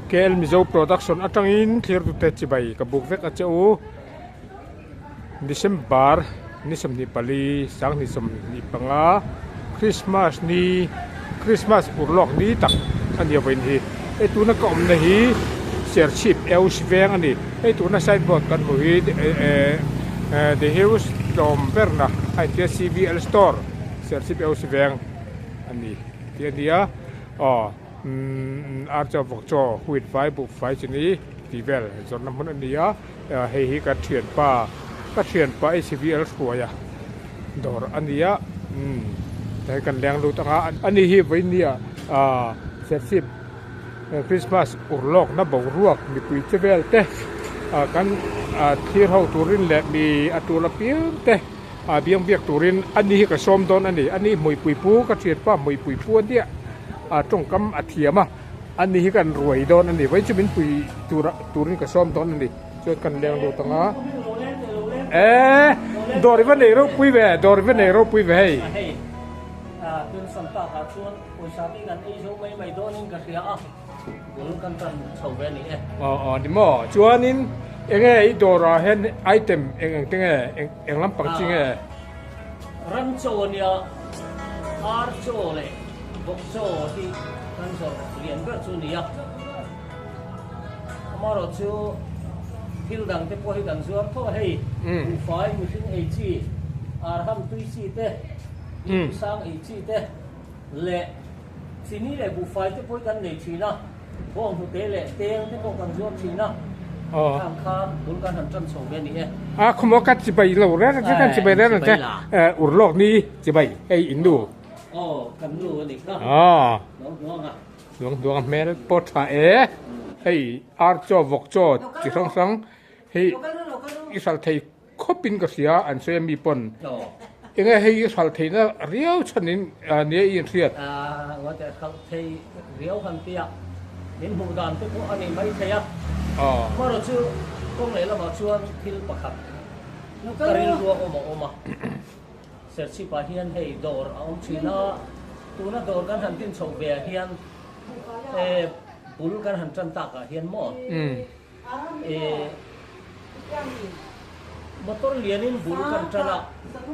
KL Mizo Production atangin thlir tute chibai ka buk vek a che u. December ni 24 2025 Christmas ni Christmas urlawk ni tak a ni avain hi. Hei tuna ka awmna hi Serchhip Eus veng a ni. Hei tuna signboard kan hmuh hi The Hills tlawm berna a intia CVL Store Serchhip Eus veng a ni tih a ni a. Aw umm ar chaw vawk chaw wheat vai buh fai chi ni tih vel zawrhna hmun a ni a. Hei hi ka thianpa ka thianpa HVL hruaia dawr a ni a umm hei kan leng lut ang a ani hi vawinia ahh serchhip Christmas urlawkna boruak mipui che vel te ah kan ah thlir ho turin leh mi a tul apiang te ah biang biak turin ani hi ka sawm dawn a ni ani hmuipui pu ka thianpa hmuipui pu a nia ah tawngkam a thiam a. Ani hi kan ruai dawn a ni vawiin chu min pui tura turin ka sawm dawn a ni chuan kan leng lut ang a eee dawr i va nei ropui ve dawr i va nei ropui ve hei. Hei pension takah chuan pawisa te kan ei zo mai mai dawnin ka hria a bul kan tan chho ve a ni e. Aw aw ni maw chuanin enge i dawrah hian item eng eng te nge eng lampang chi nge. Ram chaw ania ar chaw leh Vawk chaw hi kan zawrh lian ber chu a ni a, amaherawh chu thil dang te pawh hi kan zuar tho a, hei buhfai mihring ei chi, arham tui chi te, sang ei chi te leh chini leh buhfai te pawh hi kan nei thin a, bawnghnute leh tel te pawh kan zuar thin a, khang khan bul kan han tan chho ve a ni e. A khawmaw ka chibai lo reng reng che, kan chibai reng reng che, urlawk ni chibai hei in nu. Aw kan nu a nih kha. Aw. Lo hnuang a. Lo hnuang a hmel pawh tha e. Hei ar chaw vawk chaw chi hrang hrang hei i hralh thei khawp in ka hria an sawi a mi pawn. Enge hei i hralh theihna riau chhan in nia i inhriat. Ngaw teh hralh thei riau han tia min hmuh dan te pawh a ni mai thei a. Amaherawh chu kawng lehlamah chuan thil pakhat ka rilru a awm a awm a. Serchhipah hian hei dawr a awm thin a, tuna dawr kan han din chhoh ve ah hian e bul kan han tan tak ah hian maw e motor lianin bul kan tan a,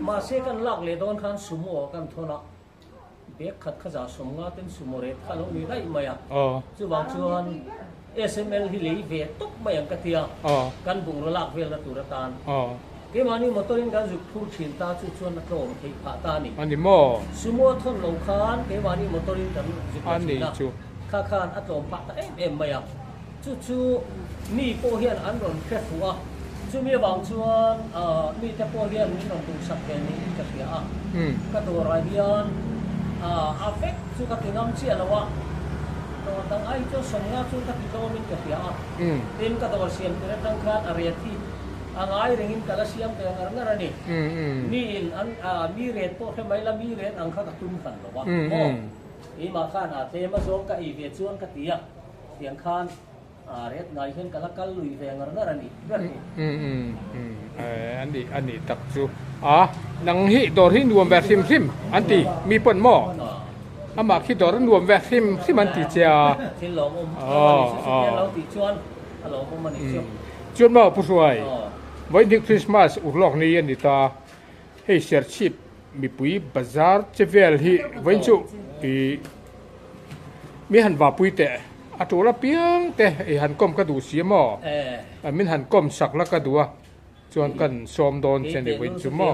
mahse kan lak leh dawn khan sumo kan thawn a, bag khat kha zah sawmnga ten sumo ret kha a lo ni daih mai a, chuvang chuan SML hi lei ve tawp mai ang ka ti a, kan bungraw lak velna tur atan. Keimahni motor in kan zuk phur thin ta chu chuan a tlawm theih phah ta a ni. A ni maw? Sumo thawn lo khan keimahni motor in kan zuk la thin a, kha khan a tlawm phah ta em em mai a. Chu chu mi pawh hian an rawn hre fuh a, chumi avang chuan mite pawh hian min rawn duhsak ve niin ka hria a. Ka dawrah hian a vek chu ka ti ngam chiah lo a, dawr dang ai chuan sawmnga chu ka ti tlawmin ka hria a. Tin, ka dawr siam tir atang khan a ret hi a ngai rengin ka la siam ve ngar ngar a ni. Miin an mi ret pawh hre mai la, mi ret ang kha ka tum hran lo a. Maw? Keimah khan a tlem a zawng ka ei ve chuan ka ti a. Tiang khan ret ngai hian ka la kal lui ve ngar ngar a nih ber hi. A nih a nih tak chu. A, nang hi dawr hi nuam ve hrim hrim an ti mi pawn maw? Amah khi dawr a nuam ve hrim hrim an ti che a. Thil lawmawm a nih chu chutia lo tih chuan a lawmawm a nih chu. Chuan maw Pu Hruai, vawiin Christmas urlawk ni a ni ta. Hei Serchhip mipui bazar che vel hi vawiin chu i mi han vapui teh a tul apiang te i han kawm ka duh si a maw? Min han kawm sak la ka duh a chuan kan sawm dawn che ni vawiin chu maw?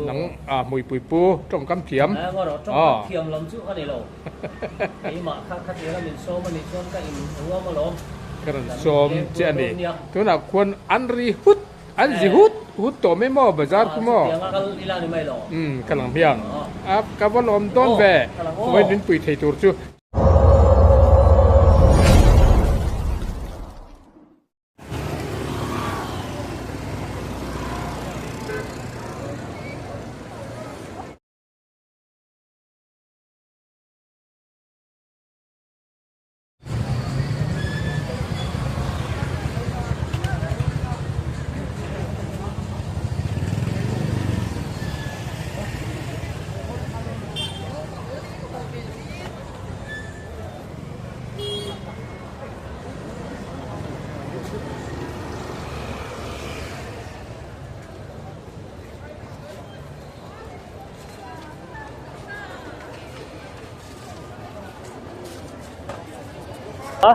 Nang a hmuipui pu tawngkam thiam. Ka rawn sawm che a ni. Tunah khuan an ri hut. An zi hut hut tawh mai maw bazar khu maw? Umm ka lang hmiang. A ka va lawm dawn ve. Vawiin min pui thei tur chu. A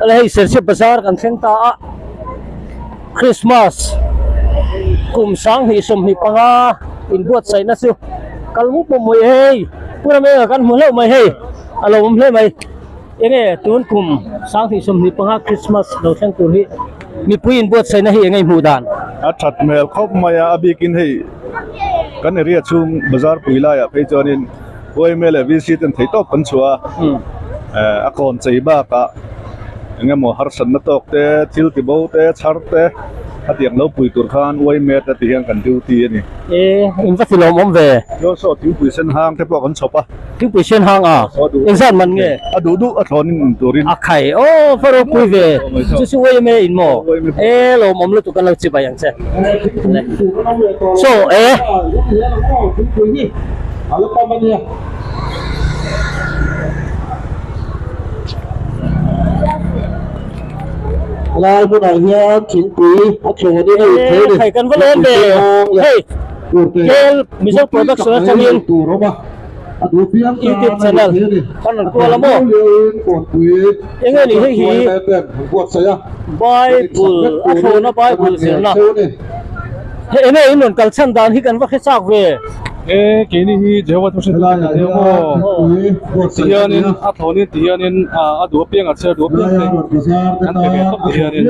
hei Serchhip bazar kan thleng ta a Christmas kum 2025 inbuatsaihna chu kal mup mup mai hei pu Ramenga kan hmu hlauh mai hei a lo awm hle mai enge tun kum 2025 Christmas lo thleng tur hi mipui inbuatsaihna hi enge hmuh dan. A that hmel khawp mai a a bikin hei kan area chhung bazar pui laiah phei chuanin. Yma leh VC ten thei tawp kan chhuah a, a kawn chei bakah eng emaw harsatna tawk te, thil ti bo te, chhar te a tiang lo pui tur khan yma te ti hian kan duty a ni. E, in va ti lawmawm ve. Chuan saw thingpui sen hang te pawh kan chhawp a. Thingpui sen hang a? Engzat man nge? A duh duh a thlawnin in turin. A khai, aw va ropui ve. Chu chu yma in maw? E, lawmawm lutuk kan lo chibai ang che. So, e. Lai hmunah hian thingpui a thlawh ding a in thei a ni. Hei kan va lawm ve hei Kel Mizo production atangin YouTube channel kan rawn kual a maw enge ni hei hi Bible a thlawhna Bible zirna hei enge in rawn kal chhan dan hi kan va hre chak ve. E keini hi Jehovah thu hre tu kan ni maw tihianin a thlawnin tihianin a duh apiang a chhiar duh apiang te kan pe ve tawp tihianin.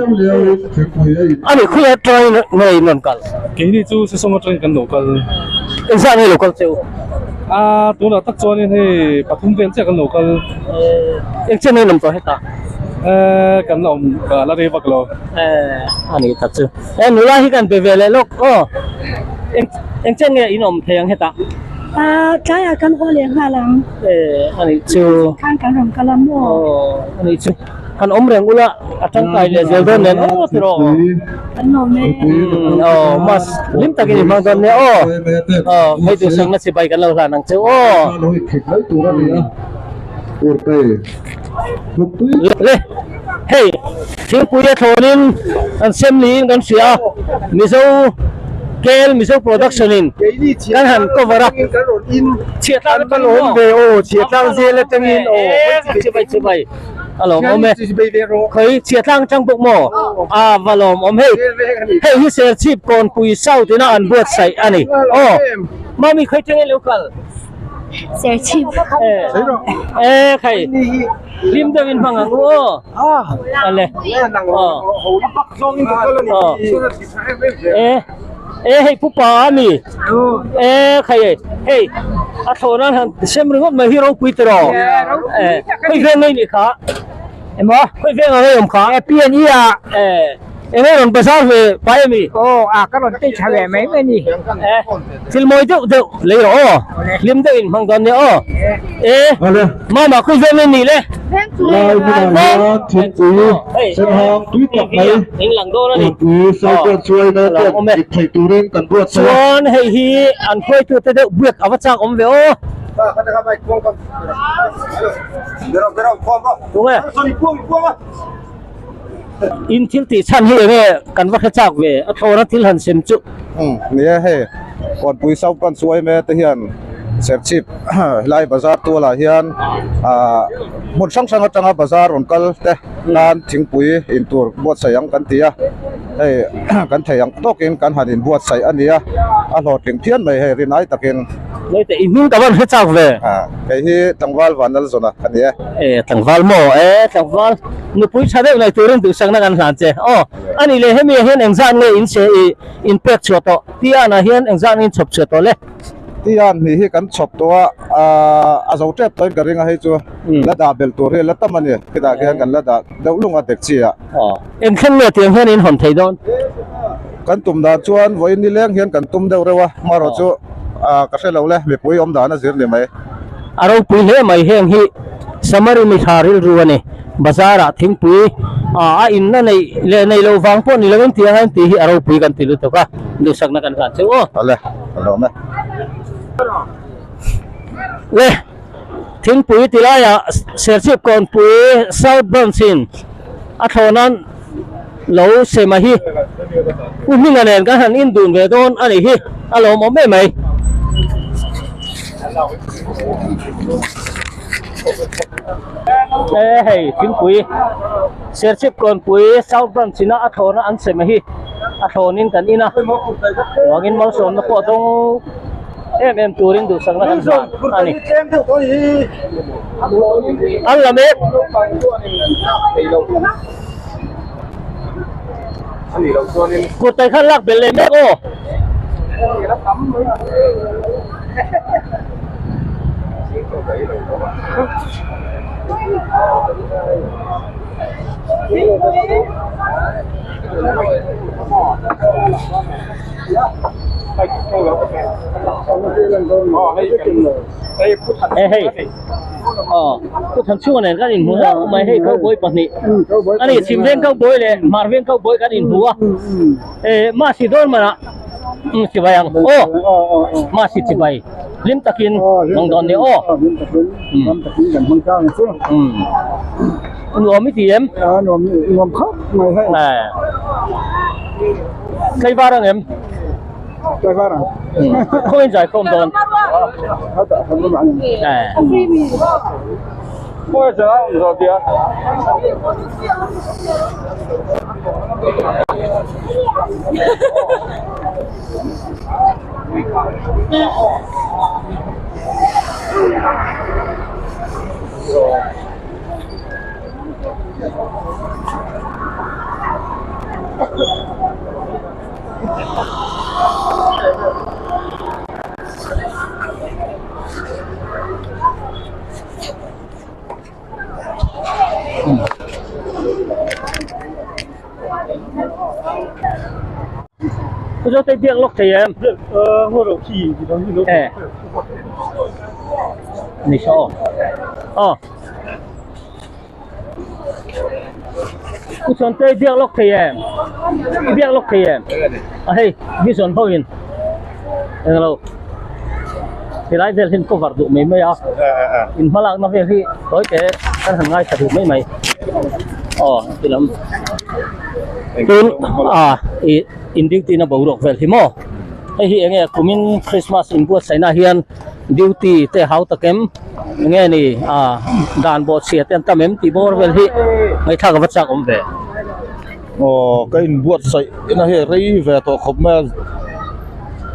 Ani khawi atangin nge in rawn kal? Keini chu Sesawng atangin kan lo kal. Engzah nge lo kal che u? A tunah tak chuanin hei pathum vel chiah kan lo kal. Engchen nge in awm tawh hetah? E kan la awm la rei vak lo. E ani tak chu. E nula hi kan pe ve leh lawk aw. Eng eng chen nge in awm thei ang hetah? Ah tlaiah kan haw leh nghal ang. E anih chu. Khan kan rawn kal a maw? Aw anih chu. Han awm reng ula a tangkai leh zel dawn nen aw tiraw. Kan lawm e. Aw mas hlim takin i hmang dawn nia aw. Aw hei duhsakna chibai kan lo hlan ang che aw. Le hei thingpui a thlawnin an sem niin kan hria a Mizo Kel Mizo production in kan han cover a chhiatlang atangin maw chhiatlang zel atangin aw chibai chibai a lawm awm e khawi chhiatlang atang bawk maw a va lawm awm hei hei hi Serchhip Kawnpui South ina an buatsaih a ni aw mami khawi tengin lo kal. Serchhip. E khai hlim deuh in hmang ang u aw. Ale. E e hei pupa ami. E khai e hei a thlawh nan han sem ringawt mai hi ropui te rawh. E hei veng ngei ni kha. Emaw hei veng ang ei awm kha. E PNE a. E enge rawn bazar ve pai ami. Aw a ka rawn tei tha ve mai mai ni. E thil mawi deuh deuh lei rawh aw. Hlim deuh in hmang dawn nia aw. E mama khawi veng nge ni le. Lai hmunah hian thingpui sen hang tui tak mai in lang dawn ani. Thingpui cycle chuai na ten dik theih turin kan buatsaih a. Chuan hei hi an hruaitute deuh biak a va chak awm ve aw. Tunge? In thil tih chhan hi enge kan va hre chak ve a thlawna thil han sem chu. Umm ni e hei Kawnpui South Branch yma te hian Serchhip helai bazar tualah hian ah hmun hrang hrang atanga bazar rawn kal te nan thingpui in tur buatsaih ang kan ti a hei kan thei ang tawkin kan han inbuatsaih a ni a a hlawhtling phian mai hei rinai takin. Naute i hming ka van hre chak ve. A, kei hi tlangval Vanlalzawna ka ni e. E, tlangval maw? E, tlangval nupui tha deuh nei turin duhsakna kan hlan che. Aw, a nih leh hemi ah hian engzat nge in che i in pek chhuah tawh? Tian ah hian engzat nge in chhawp chhuah tawh le? Tian hnih hi kan chhawp tawh a, a zo tep tawhin ka ring a hei chu la dah belh tur hi la tam a ni. Khitah khian kan la dah deuh lung a dek chi ah. Aw, engthleng nge tiang hian in hawn thei dawn? Kan tum dan chuan vawiin nileng hian kan tum deuh reuh a, hmarawh chu ka hre lo le, mipui awm dan a zir ni mai. A ropui hle mai heng hi Samari mitha rilru a ni. Bazar ah thingpui a inna neih leh neih loh vang pawh ni lovin tiang a in tih hi a ropui kan ti lutuk a, duhsakna kan hlan cheu aw. Awle, ka lawm e. Le, thingpui ti laiah Serchhip Kawnpui South Branch in a thlawh nan lo sema hi u hminga nen kan han in dun ve dawn a nih hi a lawmawm em mai. E hei thingpui Serchhip Kawnpui South Branch ina a thlawna an sem hi a thlawnin kan in a vangin malsawmna pawh a dawng em em turin duhsakna kan hlan a ni. An la mek. Kurtai khan lak belh leh mek aw. E hei aw Pu Thanchhunga nen kan inhmu hlauh mai hei cowboy pahnih a ni chhim veng cowboy leh hmar veng cowboy kan inhmu a e mahsi dawn manah chibai ang aw mahsi chibai hlim takin hmang dawn nia aw nuam i ti em nuam khawp mai hei tlaivar ang em tlaivar ang khaw in zai khawm dawn Zo te biak lawk thei em? Eh. Ni so. Aw. Ku chuan te biak lawk thei em? I biak lawk thei em? A hei, vision ho in. Englo. Helai vel hian cover duh mai mai a. In hmalakna vel hi tawi te kan han ngaithla duh mai mai. Aw, ti lam. Tun a i in duty na boruak vel hi maw? Hei hi enge kumin Christmas inbuatsaihna hian duty te hau tak em? Enge ni a dan bawhchhia te an tam em tih bawr vel hi ngaihthlak a va chak awm ve. Aw ka inbuatsaih ina hei rei ve tawh khawp mai a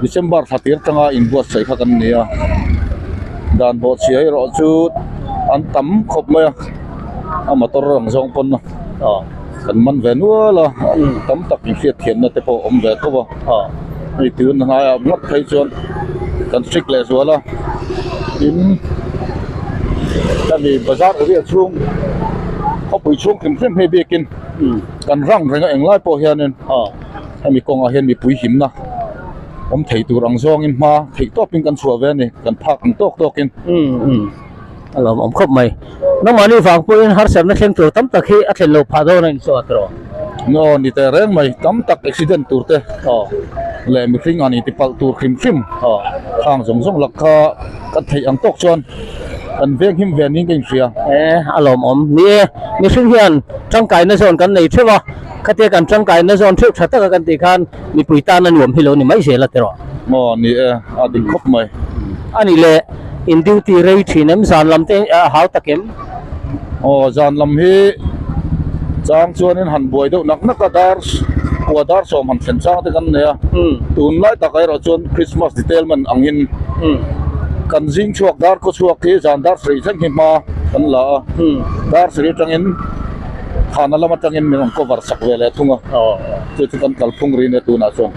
December thla tir tanga inbuatsaih kha kan ni a dan bawhchhia erawh chu an tam khawp mai a a motor ang zawng pawn a kan man ve nual a tam tak inhriat thiamna te pawh a awm ve tho a hei tun hnaiah ngawt phei chuan kan strict leh zual a tin hemi bazar area chhung khawpui chhung hrim hrim hei biakin kan rang reng a englai pawh hianin hemi kawngah hian mipui himna awm thei tur ang zawngin hma theih tawpin kan chhuah ve a ni kan phak ang tawk tawkin. A lawm awm khawp mai. Nangmahni vang pawhin harsatna thleng tur tam tak hi a thlen lo phah dawn a insaw tawh. Aw ni teh reng mai, tam tak accident tur te leh mihring an intipalh tur hrim hrim khang zawng zawng lak kha kan theih ang tawk chuan kan veng him ve niin ka inhria. E a lawm awm. Ni e, mihring hian tangkaina zawn kan nei theuh a, khatia kan tangkaina zawn theuh tha taka kan tih khan mipui tan a nuam hi lo ni mai zel a tiraw. Aw ni e, a dik khawp mai. A nih le. In duty rei thin em? Zan lam te a hau tak em? Aw zan lam hi chang chuanin han buai deuh nak nak a dar kua dar sawm han thlen chang te kan nei a tunlai takah erawh chuan Christmas detail man angin kan zing chhuak dar khaw chhuak hi zan dar sarih thleng hi hma kan la a dar sarih atangin thana lam atangin min rawn cover sak ve leh thung a chu chu kan kalphung ri nia tunah chuan.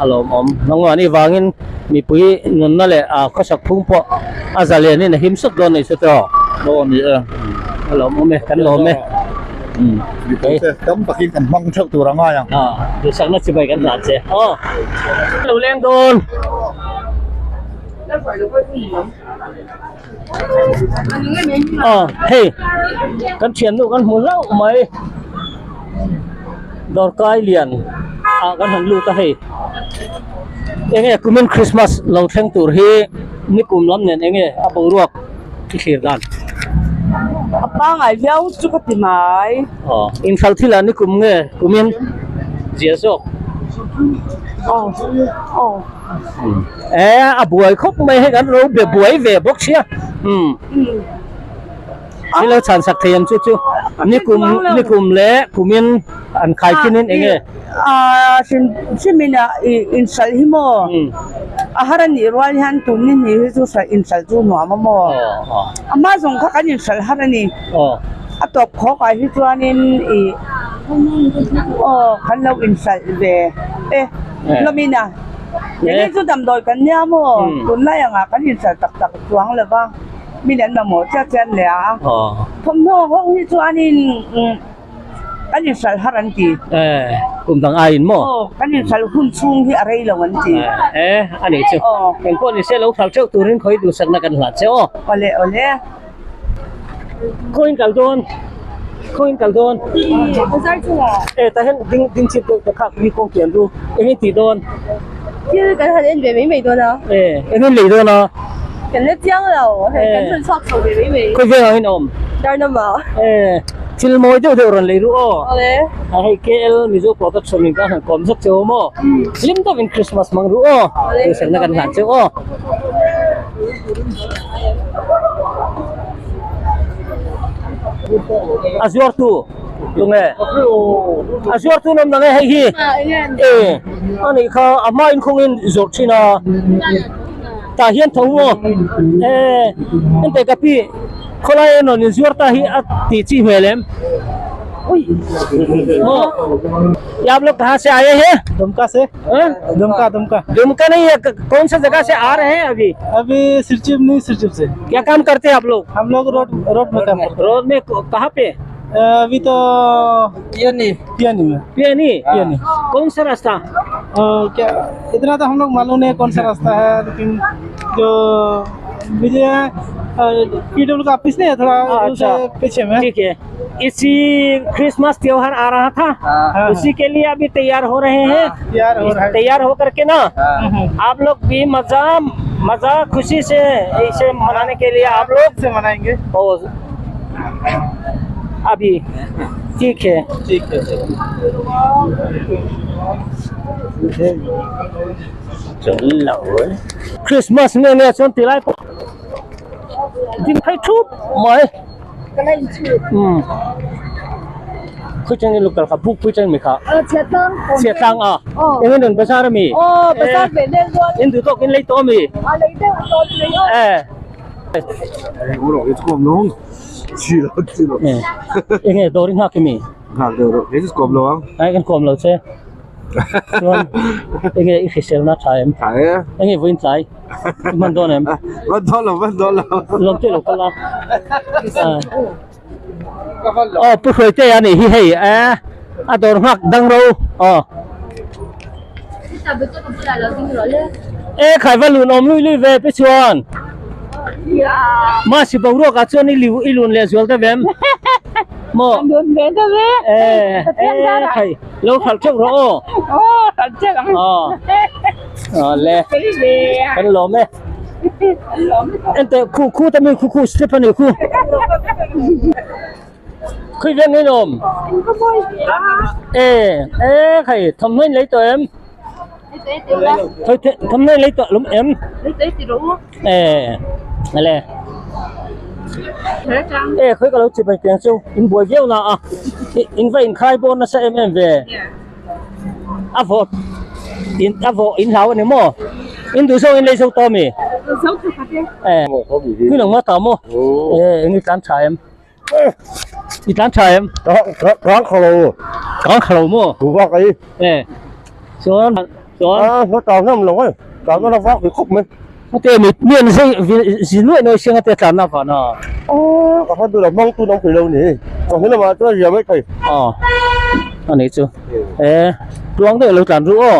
A lawmawm. Nangmahni vangin Mipui nunna leh a khawsak phung pawh a zalen in a him sawt dawn a ni chu tawh. Aw ni e. A lawm awm e, kan lawm e. Mipui te tam takin kan hmang theuh tur a ngai ang. A, duhsakna chibai kan hlan che. Aw. Lo leng dawn. Aw, hei kan thiannu kan hmu hlauh mai. Dawrkai lian ah kan han lut a hei enge kumin Christmas lo thleng tur hi nikum lam nen enge a boruak i thlir dan. A pangai viau chu ka ti mai. Aw inhralh thil ah nikum nge kumin zia zawk. Aw aw. E a buai khawp mai hei kan lo be buai ve bawk sia. Umm. Min lo chhan sak thei ang chu chu nikum nikum leh kumin an khai thin in enge? Aa hrim hrim in a ih inhralh hi maw a har a nih rual hian tun ni hnih hi chu hralh inhralh chu nuam a maw a hma zawng kha kan inhralh har a ni a tawp khawk ah hi chuanin ih aw kan lo inhralh ve e hlawmin a keini chu damdawi kan nia maw tunlai angah kan inhralh tak tak chuang lo va. Min an mamawh chiah chiah an leh a, thawmhnaw ho hi chuanin kan inhralh har an ti. Kum dang aiin maw? Aw, kan inhralh hun chhung hi a rei lo an ti. A nih chu. Engpawh ni se lo hralh teuh turin khawi duhsakna kan hlah che aw. Awle awle. Khawiin kal dawn? Khawiin kal dawn? Bazar chungah. E tah hian ding ding chip deuh te kha mi kawng kian ru. Engin tih dawn? Thil kan han en ve mai mai dawn a. E, engin lei dawn a? Kan la chiang lo, hei kan rawn chhuak chho ve mai mai. Khawi vengah hian a awm? Darnama. E, thil mawi deuh deuh rawn lei ru aw. Awle. A hei KL Mizo Production in kan han kawm zet cheu maw? Hlim deuhin Christmas hmang ru aw. Awle. Duhsakna kan hlan cheu aw. A zuartu tunge a zuartu nawm nang e hei hi e a nih kha a hma in khawngin zawrh thin a tah hian tho maw e ente ka pi khawlai a rawn inzuar ta hi a tih chi hmel em maw आप लोग कहाँ से आए हैं दुमका से दुमका दुमका दुमका नहीं है कौन सा जगह से आ रहे हैं अभी अभी सिरचिप नहीं सिरचिप से क्या काम करते हैं आप लोग हम लोग रोड रोड में काम करते रोड में कहाँ पे अभी तो पियनी पियनी में पियनी पियनी कौन सा रास्ता क्या इतना तो हम लोग मालूम नहीं कौन सा रास्ता है लेकिन जो विजय पीडब्ल्यू का ऑफिस नहीं है थोड़ा अच्छा पीछे में ठीक है इसी क्रिसमस त्योहार आ रहा था हाँ। उसी के लिए अभी तैयार हो रहे हैं तैयार हो रहा है तैयार हो करके ना आप लोग भी मजा मजा खुशी से इसे मनाने के लिए आप लोग से मनाएंगे और अभी ठीक है ठीक है Christmas nge nge chuan tilai pawh ding phei thup mai khawi chang nge local kha buk pui chang mi kha chhiat tlang a eng nge rawn bazar ami in duh tawk in lei tawh ami eng nge dawr i nghak emi ai kan kawm lo che chuan eng nge i hrisel na tha em eng nge vawiin tlai i hman dawn em lawm te lo kal a aw pu hruai te a nih hi hei e a dawr nghak dang ro aw e khai va lun awm lui lui ve pe chuan mahse boruak ah chuan i liu i lun leh zual deuh em maw e e khai lo khalh teuh rawh aw aw aw le kan lawm e Enteh khu khu te mi khu khu step a ni khu khawi veng in awm e e khai thawmhnaw in lei tawh em thawmhnaw in lei tawh lawm em e ale e khawi ka lo chip ang tiang chu in buai viau na a in va inkhai bawn nasa em em ve. A vawt in a vawh in hlau a ni maw? In duh zawk in lei zo tawh ami? E mi lo ngawt ta maw? E eng i tlan tha em? I tlan tha em? Kang kha lo. Kang kha lo maw? Duh vak ai. E chuan chuan a hla tang ngam lo ai. Tlan na vak bi khawp mai. Ate mi mi an zai zi nuai nuai siang ate tlan na van a. Ka hman duh lo hmang tu nang pui lo ni. Ka hmun lamah chuan riam mai thei. Aw a nih chu e tluang deuh lo tlan ru aw.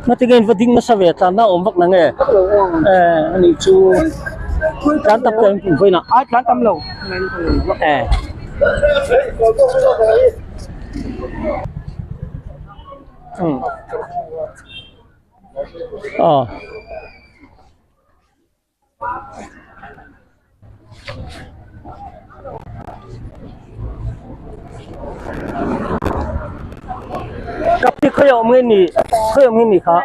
Ngatinge in va ding nasa ve tlan na awm vak na nge e a nih chu tlan tam pawh in vawiin ah. Ai tlan tam lo. E. Aw. Ka pi khawi awm nge ni khawi awm nge ni kha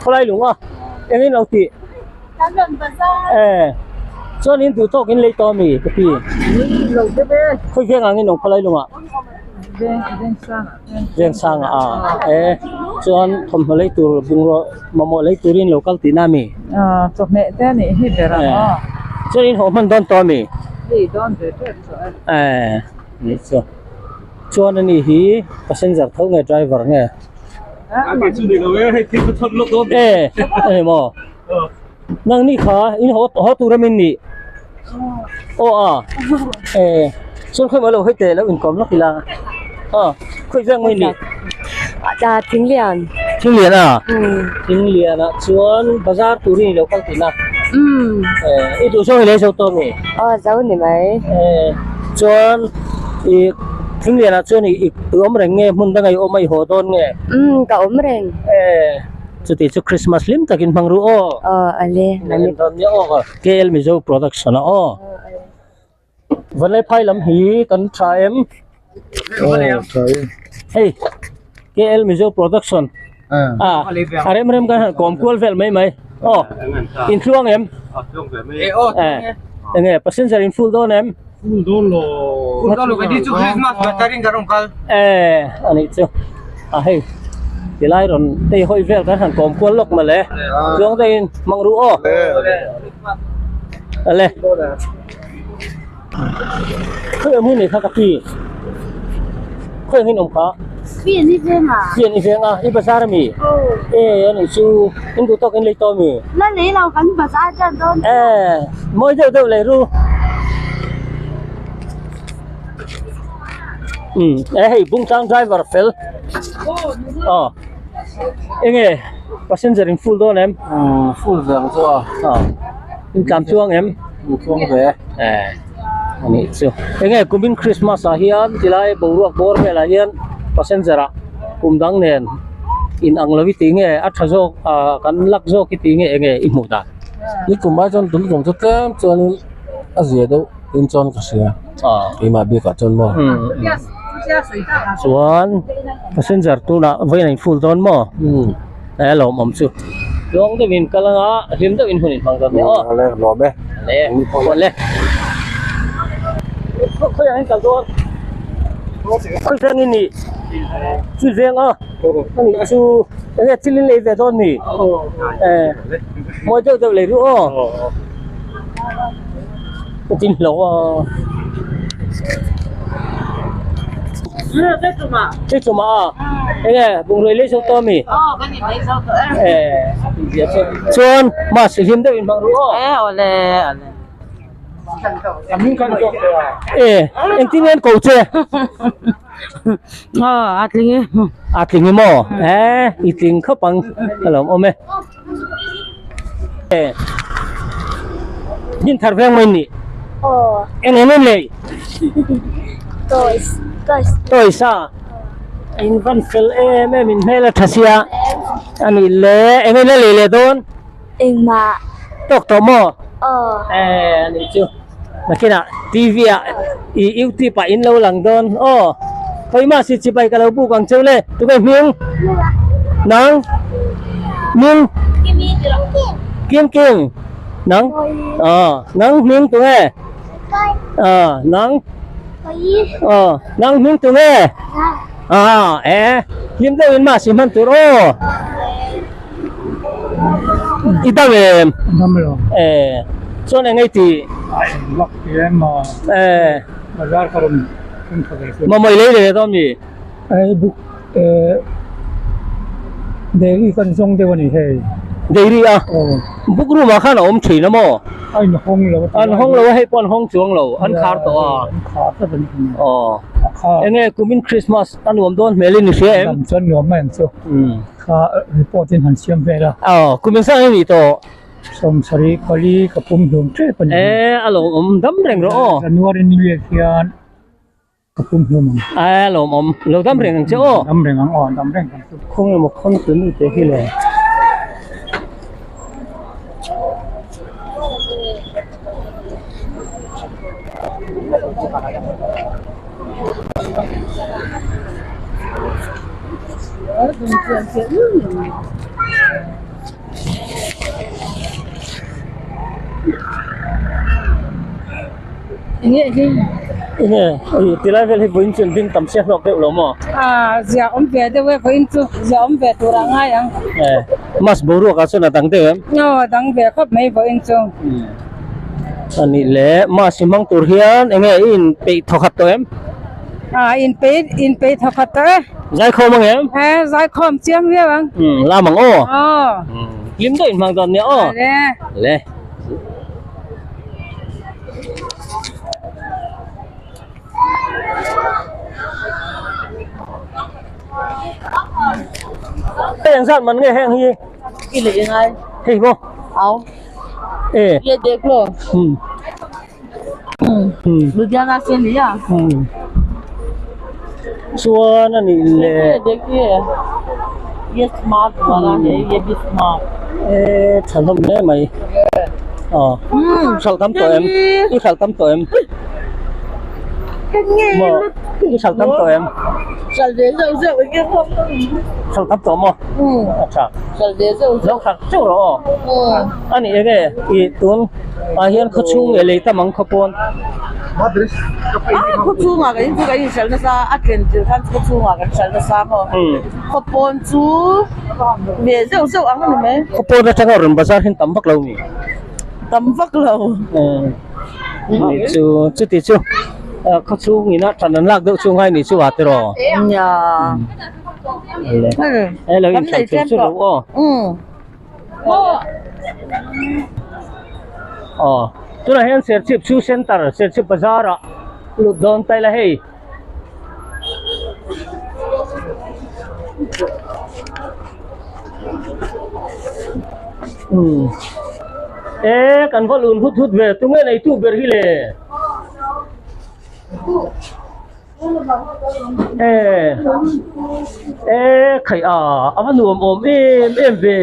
khawlai lung a eng in lo tih e chuan in duh tawk in lei tawh ami ka pi khawi veng ang in awm khawlai lung ah veng sang ah a e chuan thawmhnaw lei tur bungraw mamawh lei turin lo kal tihna ami chawhmeh te a nih hi ber ang aw chuan in haw hman dawn tawh ami hei dawn ve tep tawh e e nih chu. Chuan ani hi passenger tho nge driver nge? E ani maw? Nang ni kha in haw haw tur amin nih? Aw a e chuan khawi maw lo hei teh lo inkawm lawk ila a khawi veng mai nih? A Thinglian. Thinglian a? Thinglian ah chuan bazar turin i lo kal tihna? E i duh zawng i lei zo tawh ami? Aw zo ni mai. E chuan i Thinglian ah chuan i i awm reng nge hmun danga i awm a i haw dawn nge? Umm ka awm reng. E chuti chu Christmas hlim takin hmang ru aw. Aw ale. Nang dawn nia aw KL Mizo production ah aw. Vanlaiphai lam hi kan tha em? Aw tha e. Hei KL Mizo production a a rem rem kan han kawm kual vel mai mai aw in tluang em? E enge passenger in full dawn em? Full dawn lo. Full dawn lo ka ti chu Christmas bazar in kan rawn kal. E anih chu a hei tilai rawn tei hawi vel kan han kawm kual lawk mawle tluang deuhin hmang ru aw. Ale. Khawi awm hi nei kha ka pi. Khawi ang in awm kha? Pi an i veng a. Pi an i veng a, i bazar ami? Aw. E ani chu in duh tawk in lei tawh ami? La lei lo kan bazar tan dawn. E mawi deuh deuh lei ru. Um e hei Bungtlang driver fel. Aw. Enge passenger in full dawn em? Umm full ve ang chu a. Aw. In tlan chuang em? In chuang ve. Eh anih chu. Enge kumin Christmas ah hian tilai boruak bawr velah hian passenger ah kum dang nen in ang lo i tih nge a tha zawk ah kan lak zawk i tih nge enge i hmuh dan? Ni kum ai chuan tun kum chu tlem chuanin a zia deuh in chuan ka hria. Keimah bikah chuan maw? Chuan passenger tunah vawiin a in full dawn maw? E lawmawm chu. Tluang deuh in kal anga hlim deuh in hun in hmang dawn nia aw. Ale lawm e. Ale ale. Khawi ang in kal dawn. Khawi veng in nih? Chu veng a. Ani chu enge thil in lei ve dawn mi? E mawi deuh deuh lei ru aw. Ka tin hlauh a. Te chuma a. Enge bungrui lei zo tawh ami? E chuan mask hlim deuh in hmang ru aw. E awle awle. E engtin nge an ko che? Aw a tling e. A tling e maw? E i tling khawp ang ka lo awm e. Hnim thar veng mai ni. Aw. Eng eng em lei? Toys. Toys. Toys a. In van fel em em in hmel a tha sia. Ani le eng eng lei le dawn? Engmah. Tawk tawh maw? Aw. Eh ani chu. Nakinah TV ah i YouTube ah in lo lang dawn aw. Khawi mah si chibai ka lo buk ang cheu le. Tunge hming? Nang? Hming? Kim Kim. Nang? Aw. Nang hming tunge? Aw. Nang? Aw. Nang hming tunge? Aw. E. Hlim deuh in mah si hman tur aw. I dam em? Dam lo. E. Chuan eng ei tih? A eng vak tih em maw? E. Bazar ka rawn tum tha ve chu. Mamawih lei leh dawn mi? Ei buk e dairy kan zawng deuh a ni hei. Dairy a? Aw. Book room ah khan a awm thin a maw? A in hawng lo a ti. An hawng lo a hei pawh an hawng chuang lo an khar tawh a. An khar tlat a ni. Aw. A khar. Enge kumin Christmas a nuam dawn hmel in i hria em? Lam chuan nuam mai ang chu. Kha report in han siam vel a. Aw kumin sang i nih tawh. Sawmsarih pali ka pum hlum tep a ni. E a lawmawm dam reng rawh aw. January ni leh hian ka pum hlum ang. A lawmawm lo dam reng ang che aw. Dam reng ang aw dam reng ang chu. Khaw emaw khawn tu nu te hi le. Enge tilai vel hi vawiin chu an ding tam sia hlawk deuh lo maw? A zia awm ve deuh e vawiin chu zia awm ve tur ah ngai ang. Mas boruak ah chuan a dang deuh em? Aw a dang ve khawp mai vawiin chu. A nih leh mas hi hmang tur hian enge i in peih thawkhat tawh em? A in peih in peih thawkhat tawh e. Zaikhawm ang em? E zaikhawm chiang viau ang. Lam ang aw. Aw. Hlim deuh in hmang dawn nia aw. Le. Le. Heng zat man nge heng hi? I lei ngai. Hei maw? Au. E. Ye dek lo. Ludhiana se ni a. Chuan a nih le. Dekhiye ye smart wala hai ye bhi smart. E tha hlawm hle mai. Aw. Hralh tam tawh em? I hralh tam tawh em? Maw? I hralh tam tawh em? Hralh ve zeuh zeuh eng nge maw? Hralh tam tawh maw? A tha. Hralh ve zeuh zeuh. Lo hralh teuh rawh aw. A nih eng nge i tun ah hian khaw chhung leh lei tam ang khaw pawn. A khaw chhungah kan in chu kan inhralh nasa a tlem tir khan khaw chhungah kan hralh nasa maw khaw pawn chu ve zeuh zeuh ang a ni mai. Khaw pawn atanga rawn bazar hian tam vak lo mi? Tam vak lo. Ni chu chuti chu khaw chhung ina tan an lak deuh chu ngai ni chu a tiraw? Nia. He lo inhralh tur chu lo aw. Aw tunah hian Serchhip chu center Serchhip bazar ah lut dawn ta ila hei umm e kan va lun hut hut ve tunge neitu ber hi le. E e khai a a va nuam awm em em ve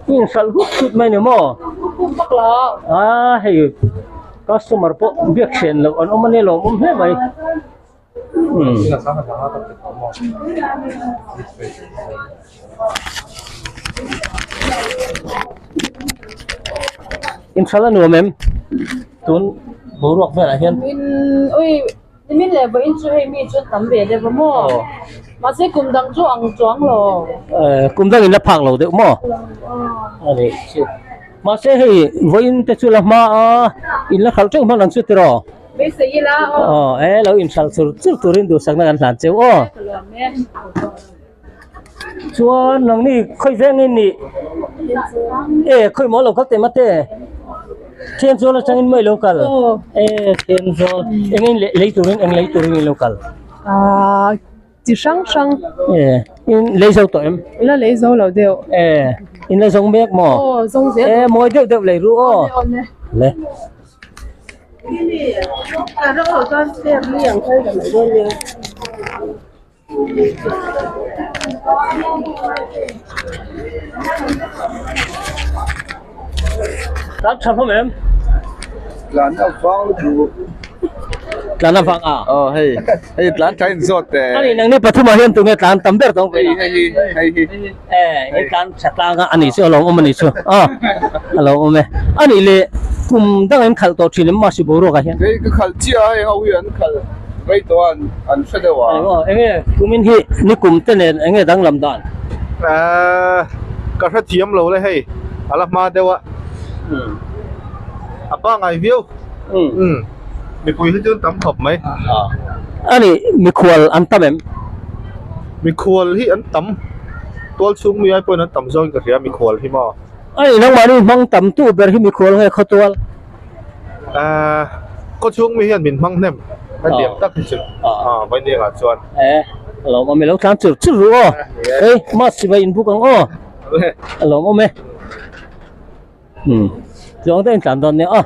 in hralh hut hut mai ni maw a hei customer pawh biak hren loh an awm a nia lawm awm hle mai umm. Inhralh a nuam em? Tun boruak velah hian. Min ui min leh vawiin chu hei mi chu tam ve deuh a maw? Mahse kum dang chu ang chuang lo. Eh kum dang in la phak lo deuh maw? A nih chu. Mahse hei vawiin te chu la hma a in la hralh teuh hman ang chu tiraw? Beisei ila aw. Aw e lo inhralh chur chur turin duhsakna kan hlan cheu aw. Ka luam e. Chuan nangni khawi veng in nih e khawi maw lo kal teh mate Thenzawl atangin maw i lo kal e Thenzawl eng in lei turin eng lei turin i lo kal ah chi hrang hrang e in lei zo tawh em la lei zo lo deuh e in la zawng mek maw aw zawng zel e mawi deuh deuh lei ru aw le. Tlan tha hlawm em? Tlan a vang lutuk. Tlan a vang a? Aw hei, hei tlan tha in zawt eh. Ani nangni pathum ah hian tunge tlan tam ber tawng ve la? Hei hei hei hi. Eh, in tlan tha tlang a ani chu a lo awm ani chu. A a lo awm e. Ani le kum dang in khalh tawh thin em mahse boruak ah hian? Hei ka khalh chiah a hei ho hi an khalh. Rei tawh a an hre deuh a. Eng aw, enge kumin hi nikum te nen enge danglam dan? Ahh ka hre thiam lo le hei, a la hma deuh a. A pangai viau. Umm mipui hi chu an tam khawp mai. Ani mikhual an tam em? Mikhual hi an tam, tual chhung mi ai pawhin an tam zawkin ka hria mikhual hi maw. Ani nangmahni hmang tam tu ber hi mikhual nge khawtual? Ahh khaw chhung mi hian min hmang hnem a diam tak hi chu ah Vainiang ah chuan. Eh a lawm awm e lo tlang chur chur ru aw hei mask sipai in buk ang aw a lawm awm e um tluang te in tlan dawn nia aw.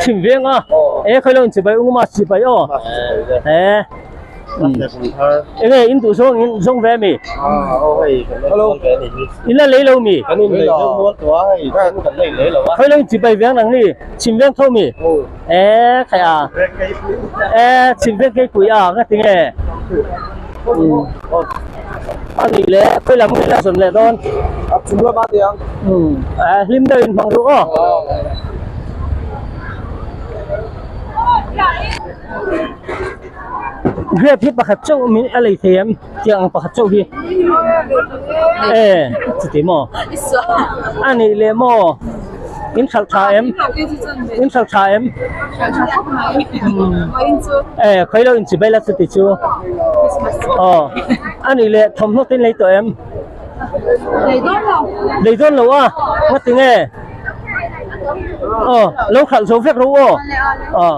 Chhim veng a e khawi lo in chibai ung ma chibai aw e Enge in duh zawng in zawng ve ami? In la lei lo mi? Khawi lo in chibai veng nang ni? Chhim veng tho mi? E khai a. E chhim veng keipui a nga tinge? A nih leh khawi lam nge la zawn leh dawn? A chung lamah a ti ang. Hlim deuh in hmang ruh aw. Grape hi pakhat chauh min a lei thei em tiang ang pakhat chauh hi e chuti maw a nih leh maw in hralh tha em in hralh tha em e khawi lo in chi bai la chuti chu aw a nih leh thawmhnaw te in lei tawh em lei dawn lo a ngatinge. Aw lo khalh zo vek ro aw aw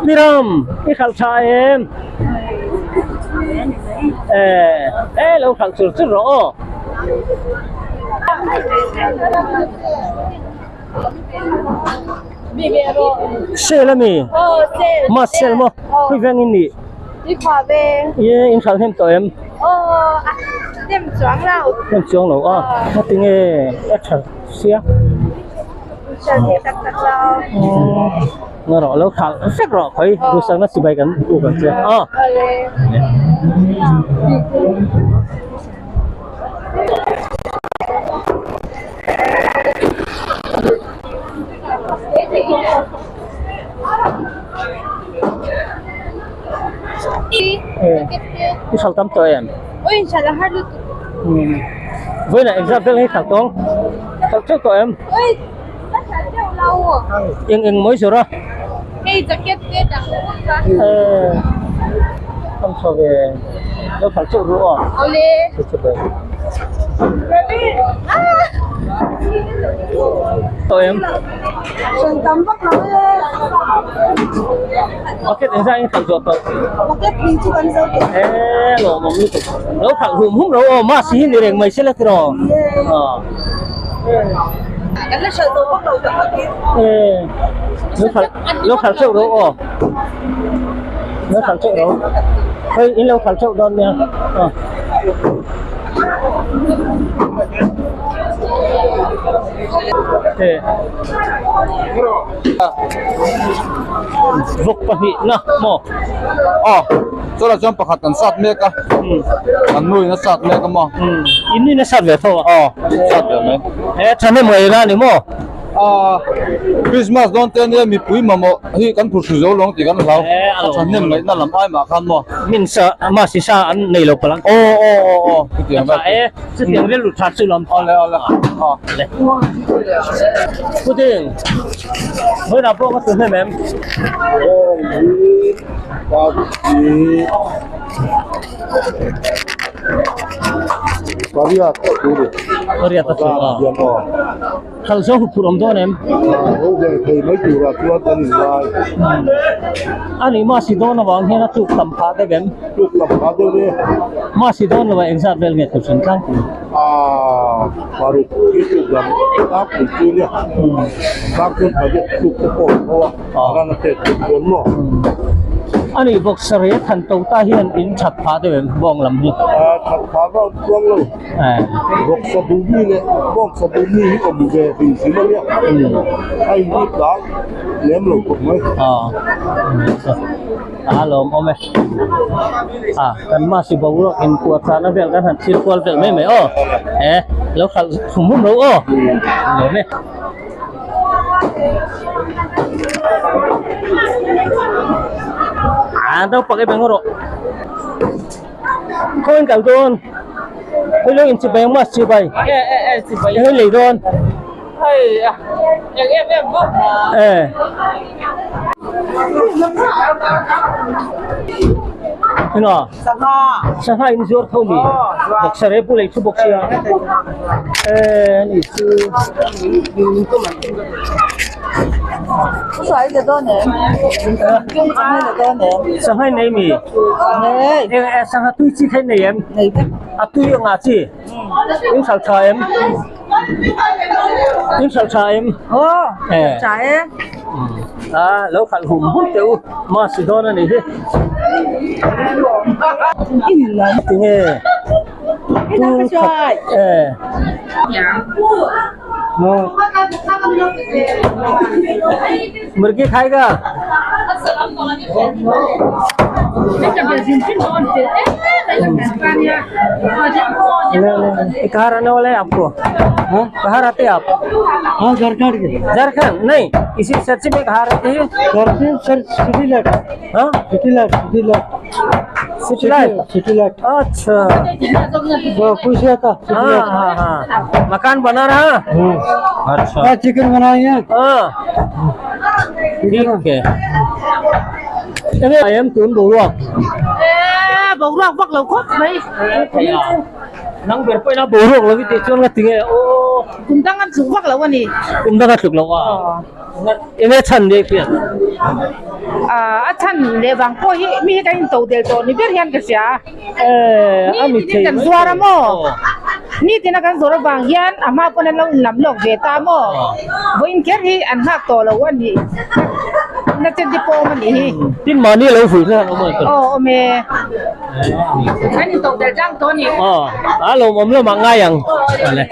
Miram i khalh tha em e e lo khalh chur chur rawh aw. Sale ami ma sale maw khawi veng in nih ye in hralh hnem tawh em hnem chuang lo a ngatinge a tha sia nga rawh lo khalh vek rawh khawi duhsakna chibai kan uk ang che a. I hralh tam tawh em? Vawiinah exam vel hi hralh tawng hralh teuh tawh em? Eng eng mawi zawrh a? Tam tha ve lo hralh teuh ru aw. Tawh em? Bucket engzah in khalh zawh tawh? Bucket hnih chu kan zo tawh. Eee lawmawm lutuk. Lo khalh hum hum lo aw mask hi ni reng mai se la tiraw. Kan la hralh tawh bawk lo tak tak in. Eee lo khalh lo khalh teuh ro aw. Lo khalh teuh ro. Hei in lo khalh teuh dawn nia. Aw. Vawk pahnih na maw? Aw, chawlh ah chuan pakhat kan sat mek a, kan nu in a sat mek a maw? In nu in a sat ve tho a? Aw, sat ve mai. He thahnem ngaih na a ni maw? Aw, Christmas dawn te ania mipui mamawh hi kan phur hru zo lo ang tih kan hlau. A thahnem ngaihna lam ai mah khan maw? Min sa, mahse sa an nei lo palh ang. Aw aw aw aw, chutiang vel. Chutiang rilru tha chu lam. Awle awle. Aw. Le. Pudding. Vawiinah pawh ka tu hnem em? Pariat a tu ni. Pariat a tu a. Khalh zo huphurh awm dawn em? Ho ve thei mai turah chuan kan inngai. A nih Masi dawn avang hian a tluk tam phah deuh em? Tluk tam phah deuh e. Masi dawn lovah engzat vel nge Kohhran tlangpui? Aaa paruk hi tluk lam tlangpui chu nia. Tlang chuan pariat tluk te pawh an ho a, a ran a pek tluk chuan maw? A nih bawk sareh than to ta hian in that phah deuh em bawng lam hi? Aaa that phah vak chuang lo. Bawksa duhmi leh bawngsa duhmi hi awm ve hrim hrim a nia, a inrip dang lem lo khawp mai. A lawm awm e. A kan masi boruak in puah chahna vel kan han thlir kual vel mai mai aw. E lo khalh hum hum lo aw. Lawm e. A naupang e beng rawh. Khaw in kal dawn hei lo in chibai ang maw chibai hei lei dawn e eng a sangha in zuar tho mi bawksa rep lei thu bawk sia e ni chu. Sangha in nei mi Sangha tui chi kha in nei em? A tui a ngah chi? In hralh tha em? In hralh tha em? Aw, tha e. A lo khalh hum hum teh u mass dawn a nih hi. Tinge tul khat e. Murgi khaiga. कहाँ रहने वाले हैं आपको कहाँ रहते हैं आप हाँ झारखंड के झारखंड नहीं इसी चर्च में कहाँ रहते हैं Jharkhand sir city light हाँ city light city light city light city light अच्छा वो पूछ रहा था सिटी हाँ लाइट हाँ हाँ मकान बना रहा अच्छा हाँ चिकन बनाई है हाँ ठीक है em tuấn đủ luôn boruak vak lo khawp mai nang ber pawh ina boruak lo tih chuan ka ti nge aw kum dang an tluk vak lo a ni kum dang a tluk lo a eng nge chhan leh pian a chhan leh vang pawh hi mi hi kan in to del tawh ni ber hian ka hria a ni tin in kan zuar a maw ni tin a kan zawr avang hian a hma pawn an lo in lam lawk ve ta maw vawiin kher hi an nghak tawh lo a nih na chen te pawh awm a nih hi tin mahni a lo vui hlan awm a aw awm e kan in to del tlang tawh a ni aw a lawmawm lamah ngai ang awle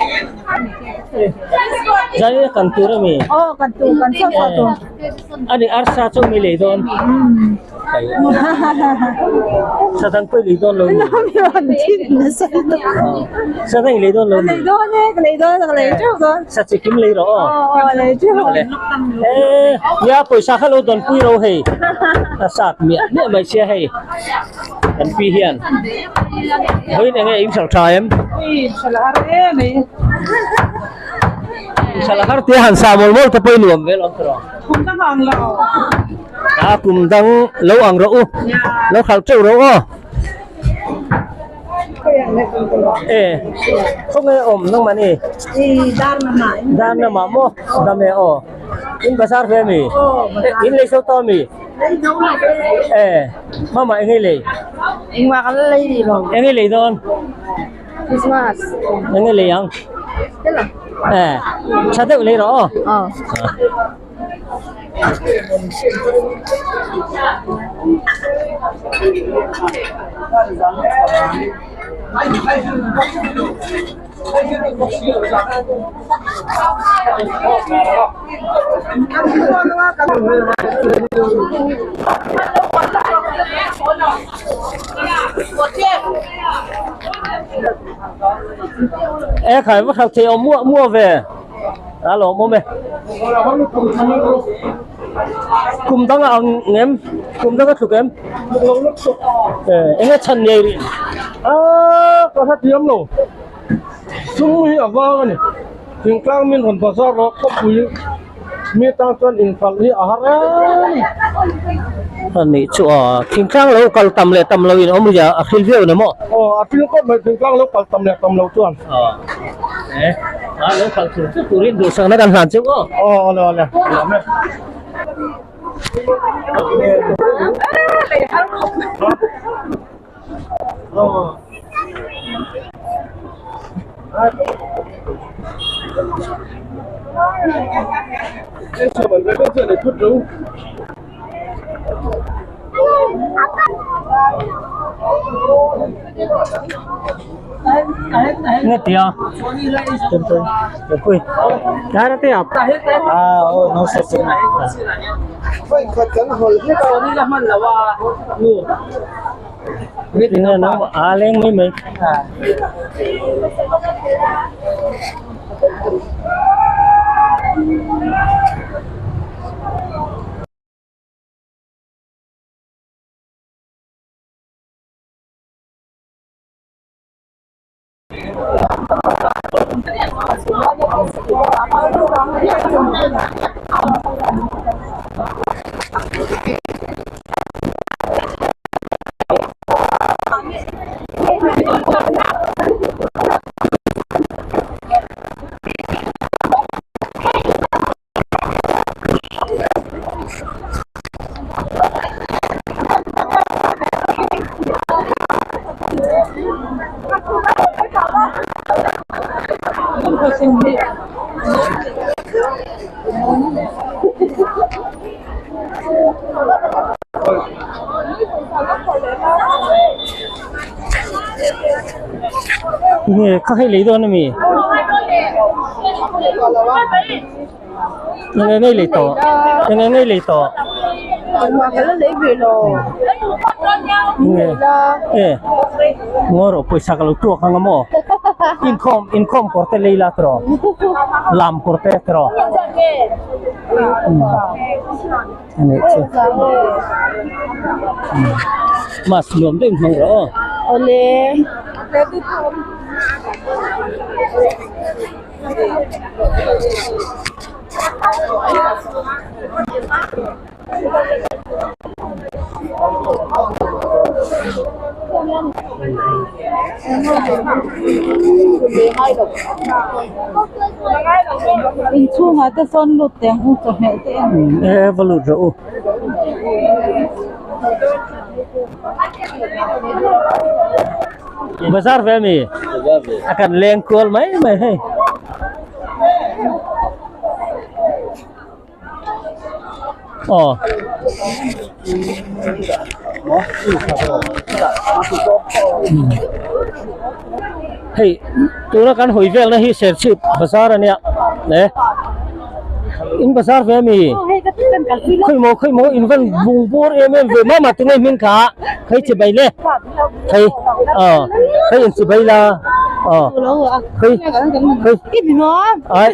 zai kan tur a mi aw kan tur kan chhuak chhuak tur a ni arsa chu mi lei dawn Sadang pawh i lei dawn lo mi Sadang i lei dawn lo mi Lei dawn e ka lei dawn ka lei teuh dawn Sa chi kim lei rawh aw aw lei teuh E nia pawisa kha lo dawn pui ro hei a sat miah miah mai sia hei kan pi hian vawiin enge in hralh tha em Hralh har em mai Hralh har te han sa mawl mawl te pawh i nuam vel awm tawh Kum dang ang lo A kum dang lo ang rawh u lo khalh teuh rawh aw e khawnge awm nang mahni dar namah maw dam e aw in bazar ve ami in lei zo tawh ami e mama eng nge lei eng nge lei dawn eng nge lei ang e tha deuh lei rawh aw. E khai va khalh thei awm muah muah ve. A lawm awm e. Kum dang a ang em? Kum dang a tluk em? Eng nge chhan ngei rih? A ka hre thiam lo. Sum hi a vang a ni. Thingtlang min rawn bazar rawh khawpui mi tang chuan inhralh hi a har em. A nih chu a thingtlang lo kal tam leh tam lo in awm ria a hril viau ni maw? Aw a hril khawp mai thingtlang lo kal tam leh tam lo chuan. E a lo kal tur chu turin duhsakna kan hlan cheu aw. Aw awle awle lawm e. Nghe tìa Nghe nó à lên mấy mấy Nge kha hei lei dawn ami? Nge ngei lei tawh nge ngei lei tawh nge e ngaw rawh pawisa ka lo tuak ang a maw inkhawm inkhawm kawr te lei la tawh lam kawr te tawh a nih chu mask nuam deuh in hmang rawh aw. Awle. Inchhungah te sawn lut teh ang u chawhmeh te en. E va lut rawh u. Bazar ve ami? A kan leng kual mai mai hei. Aw. Hei tuna kan hawi velna hi Serchhip bazar ania e in bazar ve ami khawi maw khawi maw in van bung bur em em ve mama tunge hming kha khei chi bai le khei aw khei in chi bai la aw khei khei ai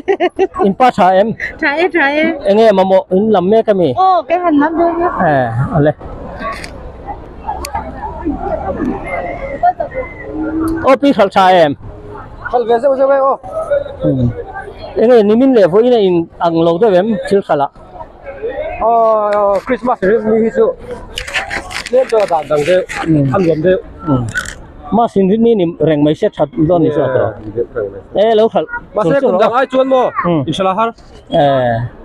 in pa tha em tha e tha e enge mamawh in lam mek ami aw kan han lam dawn a e ale aw pi hralh tha em hralh ve zeuh zeuh e aw enge nimin leh vawiin a in ang lo deuh em thil hralh ah aw Christmas ni hi chu tlem chuan a dan dang deuh a nuam deuh Mas in rin ni ni reng mai se that dawn ni chu a tawh e lo hralh mahse kum dang ai chuan maw in hralh a har e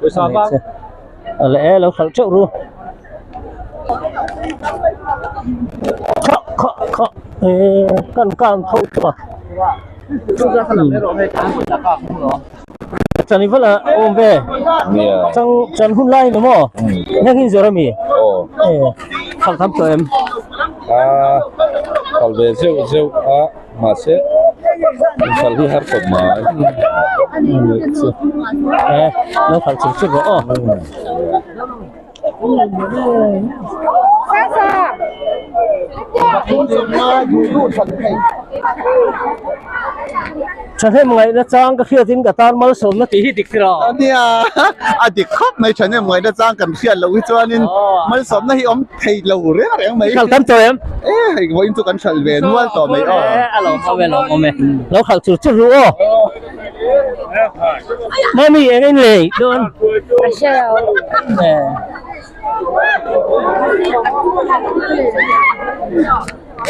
pawisa vang ale e lo hralh teuh ru kha kha kha e kan kan tho tawh a chani vala awm ve chang chan hun lai ni maw heng hi zawr ami e khalh tham tawh em a kal ve zeuh zeuh a mahse inhralh hi har tawp mai e lo khalh chur chur rawh aw. Thahnem ngaihna chang ka hriatin ka tan malsawmna tih hi dik rawh. Ania a dik khawp mai thahnem ngaihna chang kan hriat loh hi chuanin malsawmna hi awm thei lo reng reng mai. Hralh tam tawh em? E hei vawiin chu kan hralh ve nual tawh mai aw. E a lawmawm e lawmawm e. Lo khalh chur chur ru aw. Mami eng in lei dawn? A hre lo.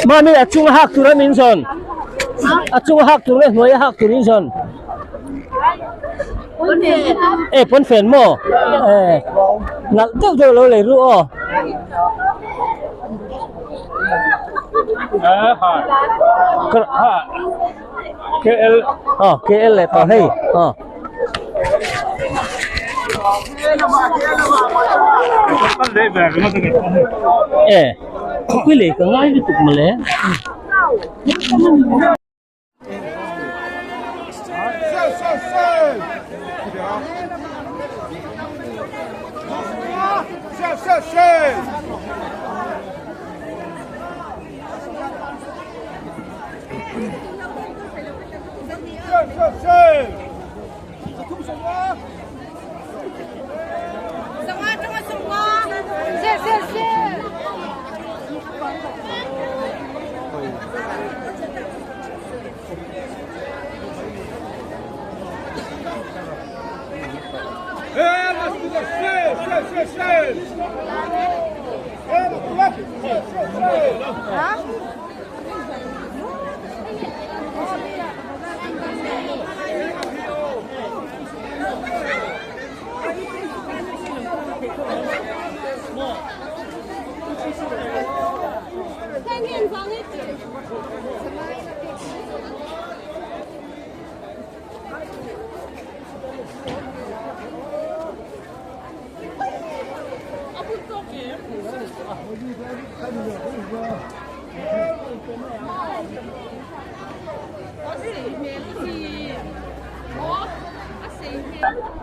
Mami a chung a hak tur a min zawn. A chung a hak tur nge hnuai a hak tur in zawn. E pawn fen maw? E nalh deuh deuh lo lei ru aw. KL ờ KL leh tawh hei ờ e khawpui lei ka ngai lutuk mawle.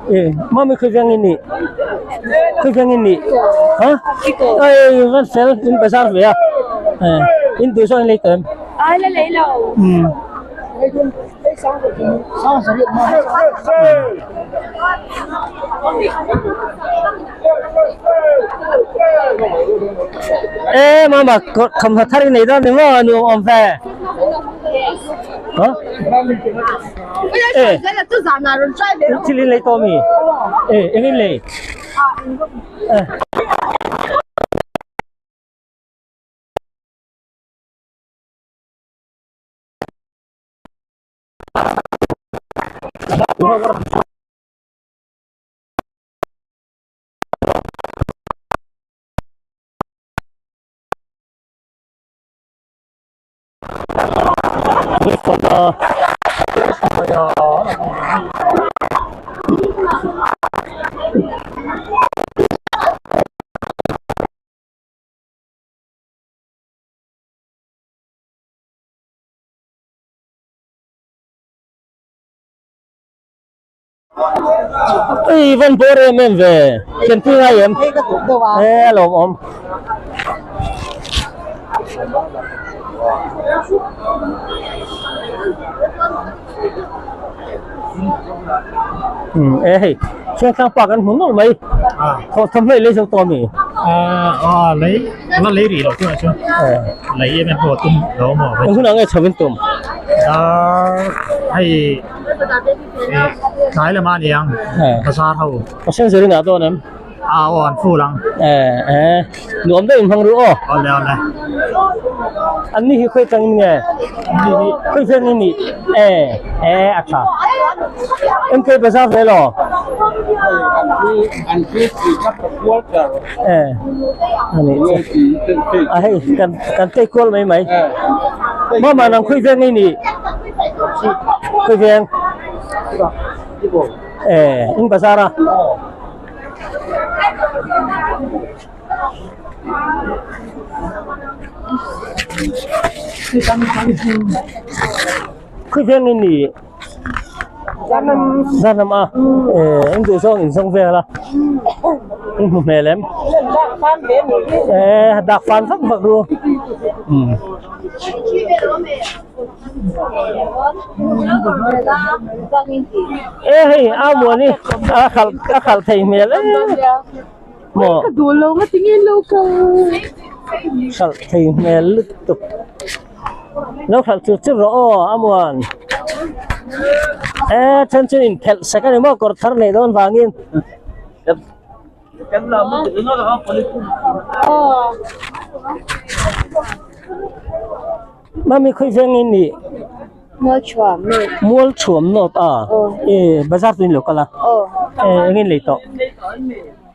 E mami khawi veng in nih khawi veng in nih ha ei van fel in bazar ve a in duh zawk in lei tawh em ai la lei lo umm. E mama thawmhnaw thar i nei dawn ni maw nuam awm ve ha e thil in lei tawh ami e eng in lei e. Ei van bawr em em ve thianpui ngai em e a lawmawm. Um e hei Chhuangtlang park an hmu nawlh mai thawmhnaw i lei zo tawh ami? A lei la lei rih loh tunah chuan lei em em pawh a tum lo maw? Eng hunah nge chho in tum? Dar hei tlai lama a ni ang bazar ho. Passenger in ah dawn em? A aw an full ang. Eh eh nuam deuh in hmang ru aw. Awle awle. An ni hi khawi tangin nge? Khawi veng in nih? Eh eh a tha. MK bazar ve lo. An khi tih kha ka quarter. Eh ani chu. A hei kan kan tei kual mai mai. Mama nang khawi veng nge nih? Khawi veng? Eh in bazar a. Khawi veng in nih Zanam a eh in duh zawng in zawng vel a in hmu hmel em eh dak fan vak vak ru umm. E hei a muani a khalh a khalh thei hmel em maw ka duh lo nga tinge lo ka khalh thei hmel lutuk lo khalh chur chur rawh aw a muan e then chu in phelh sek a ni maw kawr thar neih dawn vangin. Mami khawi veng in nih? Mualchhuam North. Mualchhuam North a? E bazar tuin lo kal a? E engin lei tawh?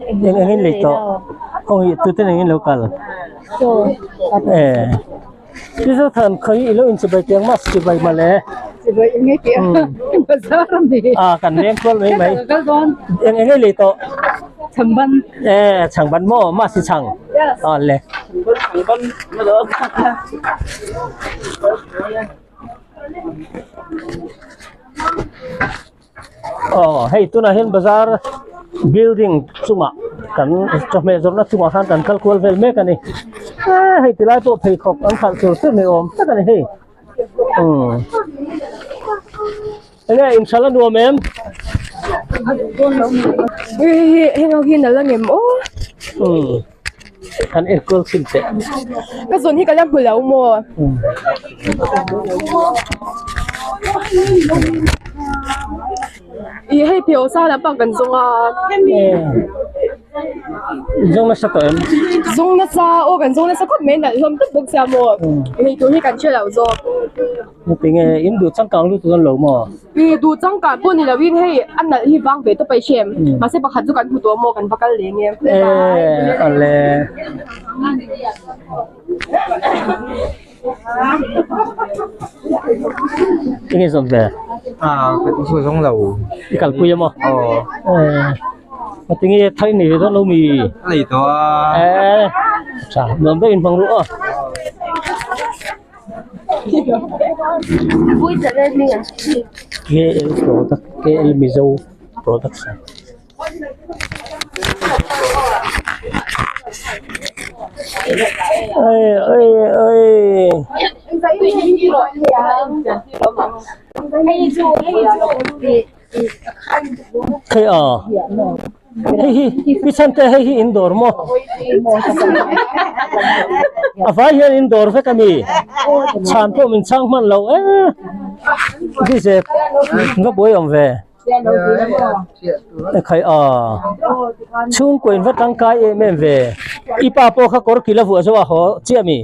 Engin lei tawh? Khaw hi tute engin lo kal? E Pi Zothan khawi i lo inchibai tiang mask chibai mawle. Chibai eng nge tih a? Bazar a mi. A kan leng kual mai mai. Eng eng nge lei tawh? Chhangban. E chhangban maw mask i chhang? Aw le. Aw hei tunah hian bazar building chungah kan chawhmeh zawrhna chungah khan kan kal kual vel mek a ni eh hei tilai pawh pheikhawk an khalh tur tur ni awm tak a ni hei umm enge inhralh a nuam em? Hei hi heng ho hi nalh a ngem aw. Umm kan enkawl chhin teh. Ka zawn hi ka la hmu lo maw? Ih hei pheiawh sa lah pang kan zawng a. Zawng nasa tawh em? Zawng nasa aw kan zawng nasa khawp mai nalh hlawm tawp bawk sia maw? Hei tur hi kan hre lo zawk. Tinge in duh changkang lutuk an lo maw? I duh changkang pawh ni loin hei a nalh hi vang ve tawp a i hrem. Mahse pakhat chu kan hmu tawh maw kan va kal leng em. E ale. Enge zawm ve? A ka chu zawng lo. I kalpui a maw? Aw. E. Tinge thar i nei ve dawn lo mi? A nei tawh a. Eh, tha nuam deuh in hmang ruh a. KL product KL Mizo production. Oi oi oi. Hei a hei hi pi chhan te hei hi in dawr maw a vai hian in dawr vek a ni chhan pawh min chhang hman lo e dizep va buai awm ve ekhai a chhungkaw in va tangkai em em ve i pa pawh kha kawr kil a vuah zo a haw chiah mi.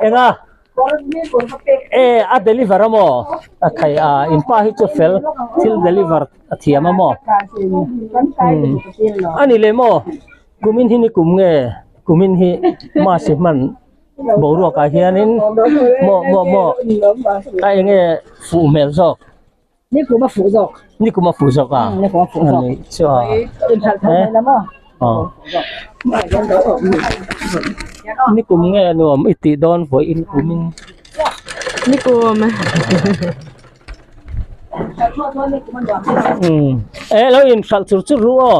Enga e a deliver a maw a khai a in pa hi chu fel thil deliver a thiam a maw a ni leh maw kumin hi ni kum nge kumin hi mass hi hman boruak ah hianin maw maw maw a enge fuh hmel zawk. Ni kum a fuh zawk. Ni kum a fuh zawk a. Ni kum a fuh zawk. Ani chu a. Inhralh tho mai la maw? Aw. Ni kum nge nuam i tih dawn vawi in kum in. Ni kum. Um. E lo inhralh chur chur ru aw.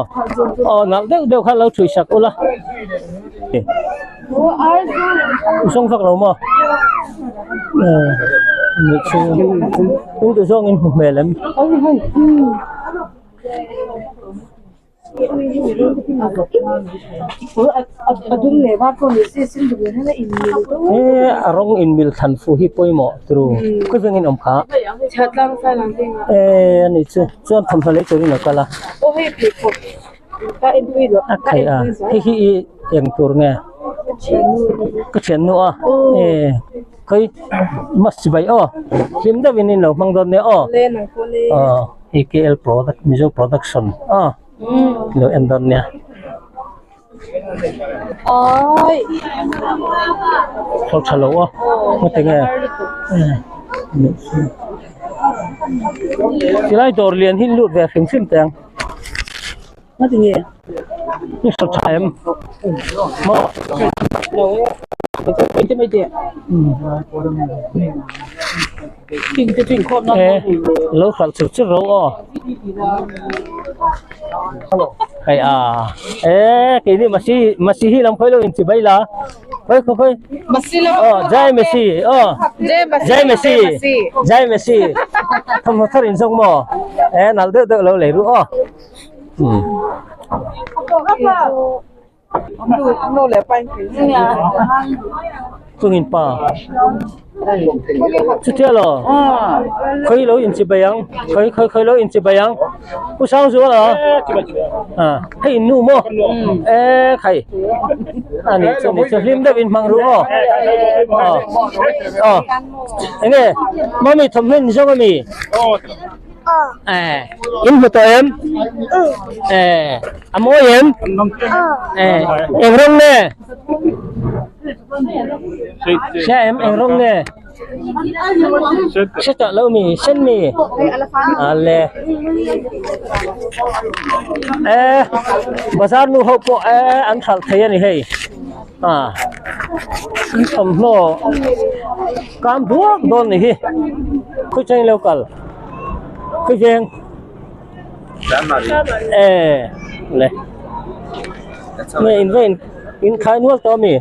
Aw nalh deuh deuh kha lo thui sak ula. Zawng vak lo maw? Ni chu in duh zawng in hmu hmel em? He a rawng in mil thlan fuh hi pawimawh turu khawi vengin awm kha e ani chu chuan thawmhnaw lei turin a kal a. A theih a hei hi i eng tur nge ka thiannu a e khawi mass chibai aw hlim deuh in in lo hmang dawn nia aw aw hei K L product mizo production aw lo en dawn nia tho tha lo a heti nge tilai dawr lian hi lut ve hrim hrim teh ang. Ngatinge? I hre tha em? Maw? Engte mai teh? King te chu inkhawm nan E, lo hralh chur chur ro aw. Hei a, e keini Masi Masi hi lam khawi lo inchi bai la. Khawi khawi khawi. Masi lam. Aw, Jai Messi. Aw. Jai Messi. Jai Messi. Jai Messi. Thawmhnaw thar in zawk maw? E, nal deuh deuh lo lei ru aw. Chungin pa chutia lo khawi lo inchi bai ang khawi khawi khawi lo inchi bai ang pu sang zual a a hei in nu maw e khai ani chu ni chu hlim deuh in hmang ru aw aw aw enge mami thawmhnaw in zawng ami. Eh, in hmu tawh em? Eh, a mawi em? Eh, eng rawng nge? Hria em, eng rawng nge? Hre tawh lo mi, sen mi? Ale. Eh, bazar nu ho pawh eh an hralh thei a ni hei. Ah, an thawmhnaw kam buak dawn ni hi khawi chang lo kal khawi veng e le nge in va in in khai nual tawh ami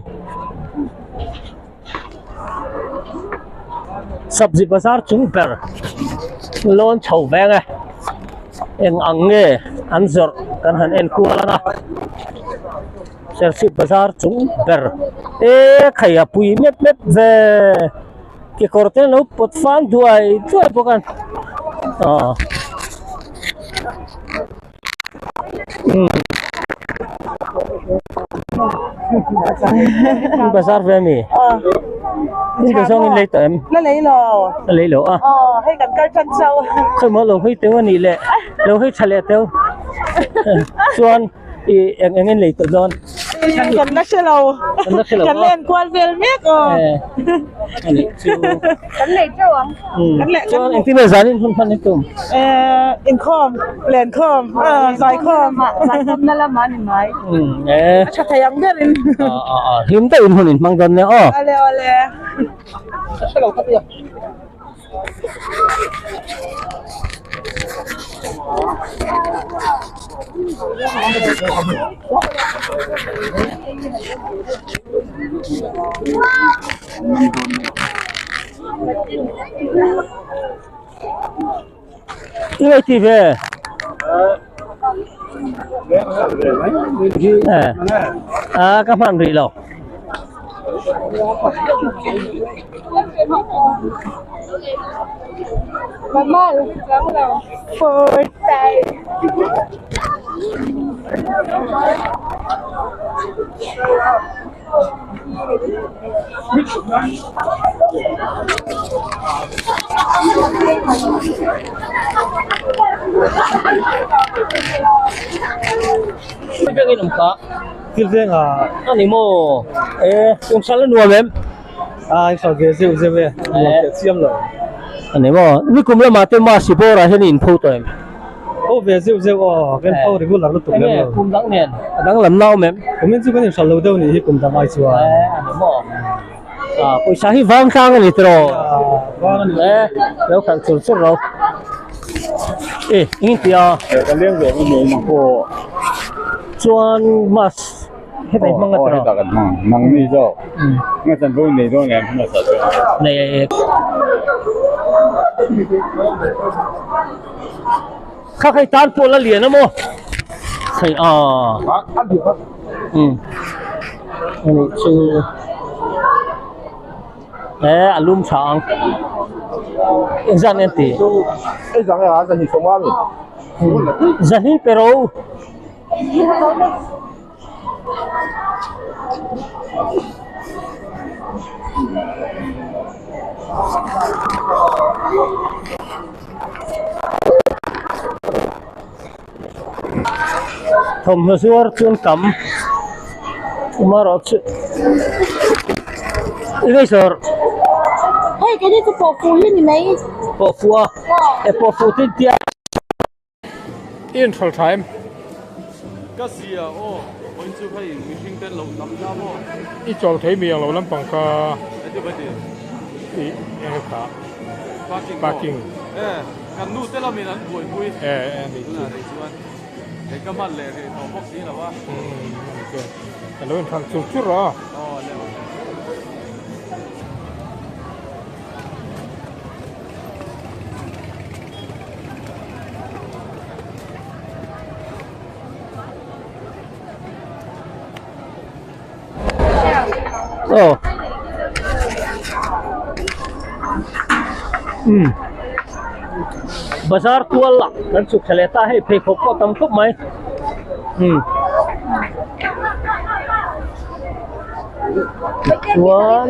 sabzi bazar chung ber lawn chho veng e eng ang nge an zawrh kan han en kual ang a. Serchhip bazar chung ber e khai a pui mep mep ve kekawr te an lo pawt fang duai duai bawk a aw umm bazar ve ami in te zawng in lei tawh em la lei lo la lei lo a aw hei kan kal tan chauh khawi maw lo hawi teuh a nih leh lo hawi tha leh teuh chuan. I eng eng in lei tawh dawn? Kan la hre lo. Kan la hre lo Kan la enkual vel mek aw. A nih chu. Kan lei teuh ang. Kan leh Chuan engtin nge zanin hun hman i tum? Inkhawm, lenkhawm, zaikhawm. Zaikhawm na lamah a ni mai. E. A tha thei ang berin. Hlim deuhin hun in hmang dawn nia aw. Awle awle. Ka hre lo ka tia. I ngei ti ve. A ka hman rih lo. Thil veng ah ani maw e kum sal a nuam em a in sal ve zeuh zeuh e nuam teh chiam lo ani maw nikum lamah te Masi bawrah hian in pho tawh em pho ve zeuh zeuh aw kan pho regular lutuk lem lo kum dang nen a dang lam na awm em kumin chu kan in hral lo deuh nih hi kum dang ai chuan e ani maw a pawisa hi vang tlang ani tiraw vang ani e lo khalh chur chur ro e eng tia ka leng ve ang mai aw chuan mas hetah i hmang a tiraw hetah kan hmang nang ni zawk nga chan bo nei dawn em hmasa chu nei kha khai tan pawh la lian a maw thei a ani chu e a lum tha ang engzat nge an ti zahni pero Thawmhnaw zuar chuan tam amaherawhchu eraser Hei keini chu pawhfuh hi ni mai. Pawhfuh a e pawhfuh te tia. I inhral tha em? Ka zia aw, vawiin chu hei mihring ten lo tam ta maw? I chawl thei mi ang lo lampang kha. Eti vati? I eng kha? Parking. Parking. E, kan nu te lamin an buaipui. E, e ni chu. Tunah rei chuan hei ka hman leh rih tawh bawk si lo a. Ka lo inhral chur chur a. Aw le aw le. Aw umm bazar kual lah kan chhuk thla leh ta hei pheikhawk pawh a tam khawp mai umm tichuan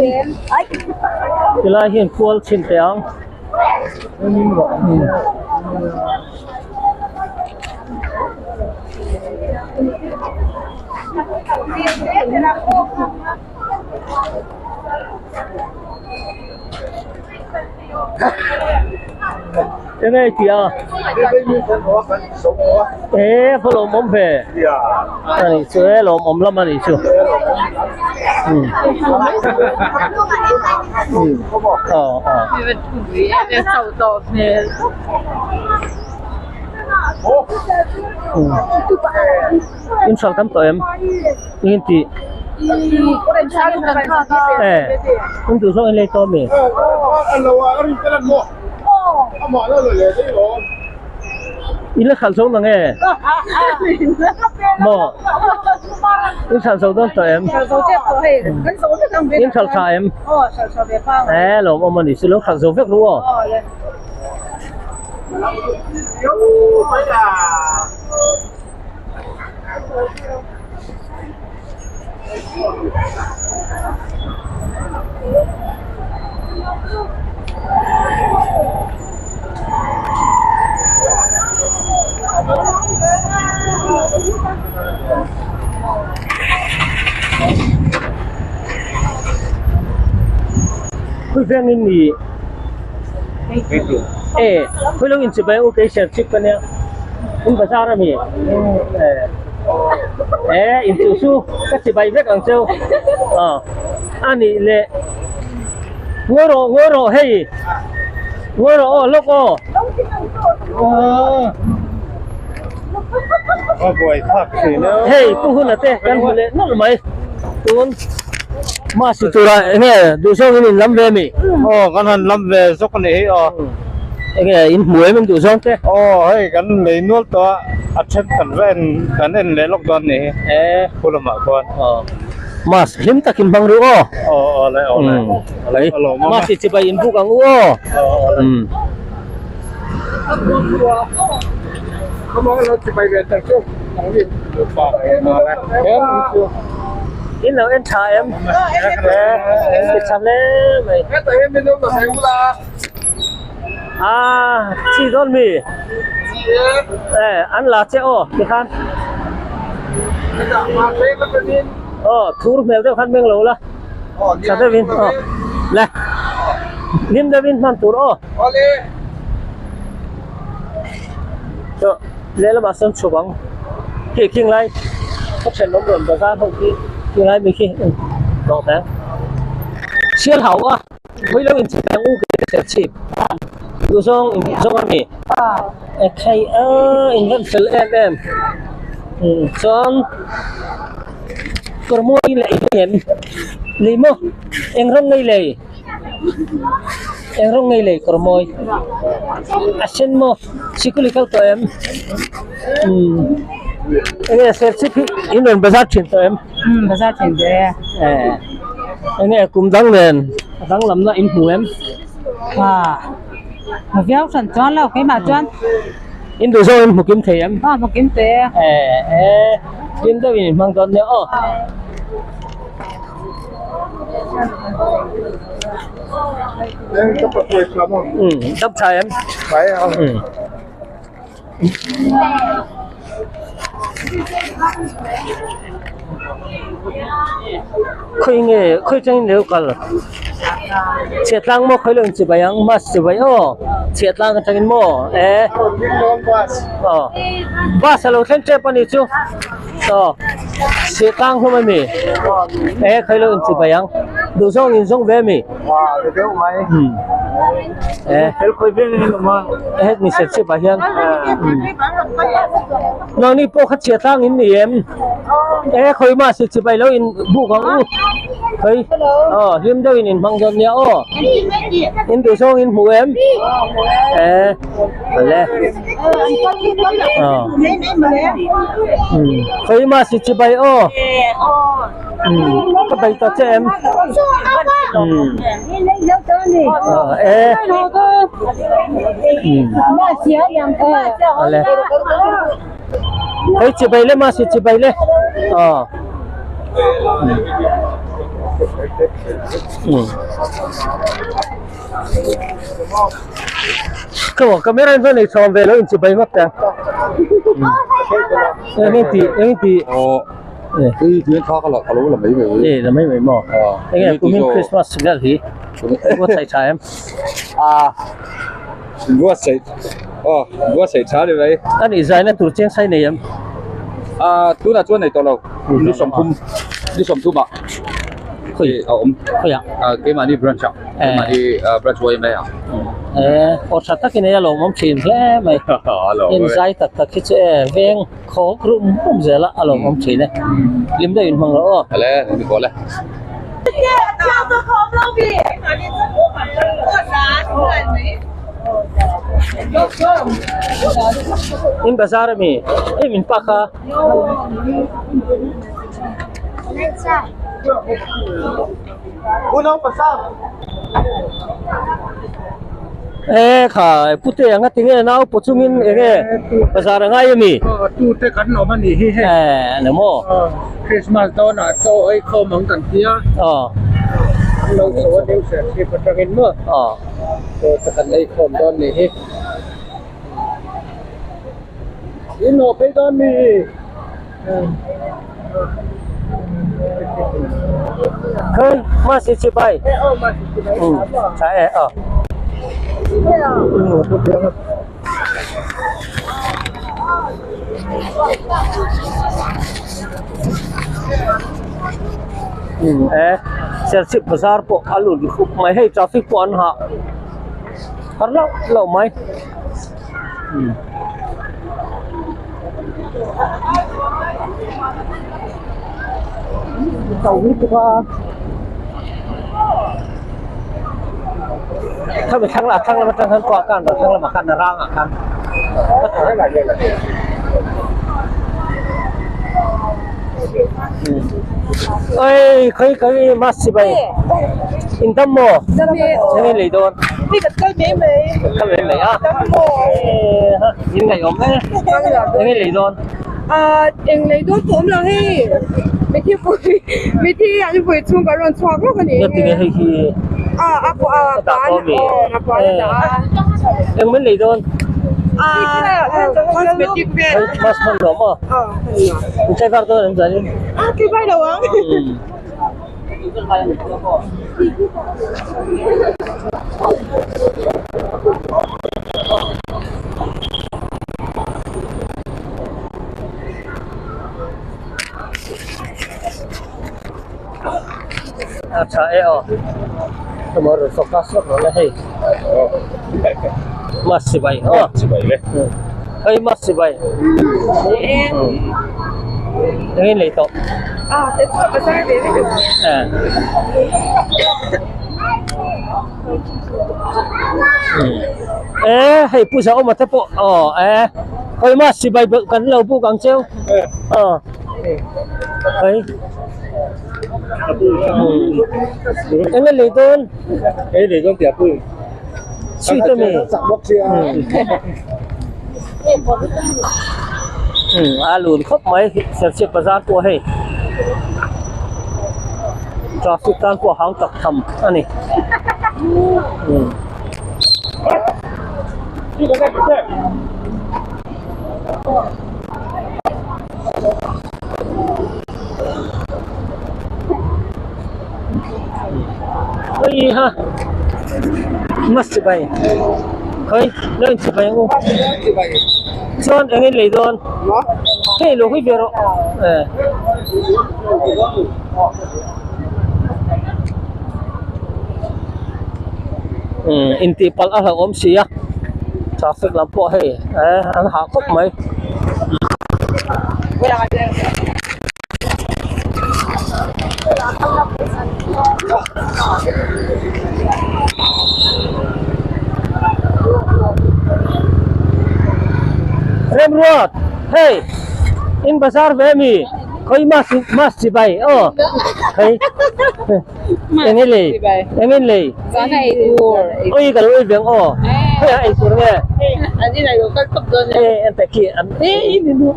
helai hian kual chhin teh ang. Eng nge tih a? E va lawmawm ve a nih chu e lawmawm lam a nih chu aw aw. In hral tam tawh em? Engin tih? E in duh zawk in lei tawh ami? In la khalh zo na nge? Maw? In khalh zo dawn tawh em? In khalh tha em? E lawmawm a ni chu lo khalh zo vek ru aw. Khawi veng in ni? E khawi lo in chibai u kei Serchhip ka nia in bazar a mi? E in chu chu ka chibai vek ang cheu a nih leh ngawi rawh ngawi rawh hei ngawi rawh aw lawk aw. Hei pu huna te kan hmu leh nawlh mai tun Masi tura enge duh zawng in in lam ve mi? Aw kan han lam ve zawk a nih hi aw. Enge in hmu em in duh zawng te? Aw hei kan lei nual tawh a, a then kan va en kan en leh lawk dawn a nih hi. E khu lamah khuan. Aw Mas hlim takin hmang ru aw. Aw aw le aw le. Masi chibai in buk ang u aw. Aw aw le. In lo en tha em? Ti tha hle mai. A chi dawn mi? E an la che aw tikhan. Aw thur hmel deuh khan meng lo la. Tha deuhin aw le hlim deuhin hman tur aw. Chaw lehlamah sawn chhuk ang khi khing lai ka thenawm rawn bazar ho khi khing lai mi khi hlawh ta sial hau a hawi lo in chhip ang u ke ka hriat chhip duh zawng in duh zawng a mi e khai a in rawn fel em em chuan kawr mawi leh in em lei maw eng rawng ngei lei. Eng rawng ngei lei kawr mawi a sen maw sikul i kal tawh em umm enge serchhip hi in rawn bazar thin tawh em umm bazar thin ve e enge kum dang nen a dang lam na in hmu em ah hmu viau hran chuan lo keimah chuan in duh zawng in hmu kim thei em ah hmu kim thei e e e hlim deuh in in hmang dawn nia aw. Dap tha em? Khawi nge khawi changin leu kal chhiat tlang maw khawi lo in chibai ang bus chibai aw chhiat tlang atangin maw e aw bus a lo thleng tep a nih chu. Aw chhiah tlang hlawm a mi e khawi lo in chibai ang duh zawng in zawng ve a mi e het mi set chip ah hian nangni pawh kha chhiah tlang in ni em e khawi mah si chibai lo in buk ang u khawi aw hlim deuh in in hmang dawn nia aw in duh zawng in hmu em e. Le. Ờ. Ừ. Khawi ma si chi bai aw. Ừ. Ka bai ta che em. Ừ. Ờ e. Ừ. Ale. Khawi chi bai le ma si chi bai le. Ờ. Ừ. Ka maw camera in chuan ei chhawm ve lo in chibai ngawt teh ang eng ti eng ti aw tui tui kha ka la lo la mai mai e la mai mai maw enge kumin christmas vel hi buatsaih tha em a buatsaih aw buatsaih tha ni mai a nih zaina tur chiang sai nei em a tunah chuan nei tawh lo ni sawmthum ni sawmthum ah a awm khawiah keimahni branch ah. Keimahni branch YMA ah. Eh, aw tha takin ei a lawmawm thin hle mai. In zai tak tak hi chu e veng khawk rum rum zel a, a lawmawm thin e. Hlim deuh in hmang rawh aw. Ale, ni pawh le. In bazar ami? Hei min pak a. E kha pute anga tinge nau pawh chungin enge bazar a ngai ami tu te kan awm a nih hi hei e ni maw Christmas dawn ah chaw ei khawm ang kan tia aw an lo chho a new serchhip atangin maw aw chaw te kan ei khawm dawn nih hi in haw phei dawn mi. Khei masi chibai. Um tha e aw. Um e Serchhip bazar pawh a lut khup mai hei traffic pawh an hah har lauh lauh mai. Khami thlang lah thlang lam atang khan kawh khan thlang lamah khan a rangah khan oi khawi khawi mask chibai in dam maw eng nge lei dawn. Mi kan kal mai mai. Kal mai mai a. Dam maw. Ha in ngaih awm e. Eng nge lei dawn? Ah eng lei dawn pawh awm lo hei. Mithi pui mithi an vui chhung kan rawn chhuak lawk a ni. Nge tinge hei hi. Ah a pawh a dah pawh mi. A pawh a dah a. Eng min lei dawn? Ah cosmetic vel. Mask hman nuam aw. In tlai var dawn em zanin? Ah tlai var lo ang. A tha e aw emaw rawn focus vak lo la hei mask chibai aw chibai le hei mask chibai eng in lei tawh e hei pu zau awm te pawh aw e khawi mask chibai belh kan lo buk ang cheu aw hei eng nge lei dawn ei lei dawn tih a pui sweet a mi a lun khawp mai Serchhip bazar pawh hei traffic tan pawh a hau tak tham a ni. Oi ha mas chibai khoi lo in chibai ang u chuan eng in lei dawn hei lo hawi ve rawh e umm intih palh a hlauhawm si a traffic lam pawh hei e an hah khawp mai. Remruat hei in bazar ve ami khawi mask mask chibai aw hei eng nge lei eng nge lei ui ka lo ui veng aw hei a ei tur nge hei en te khi an ei ni nu.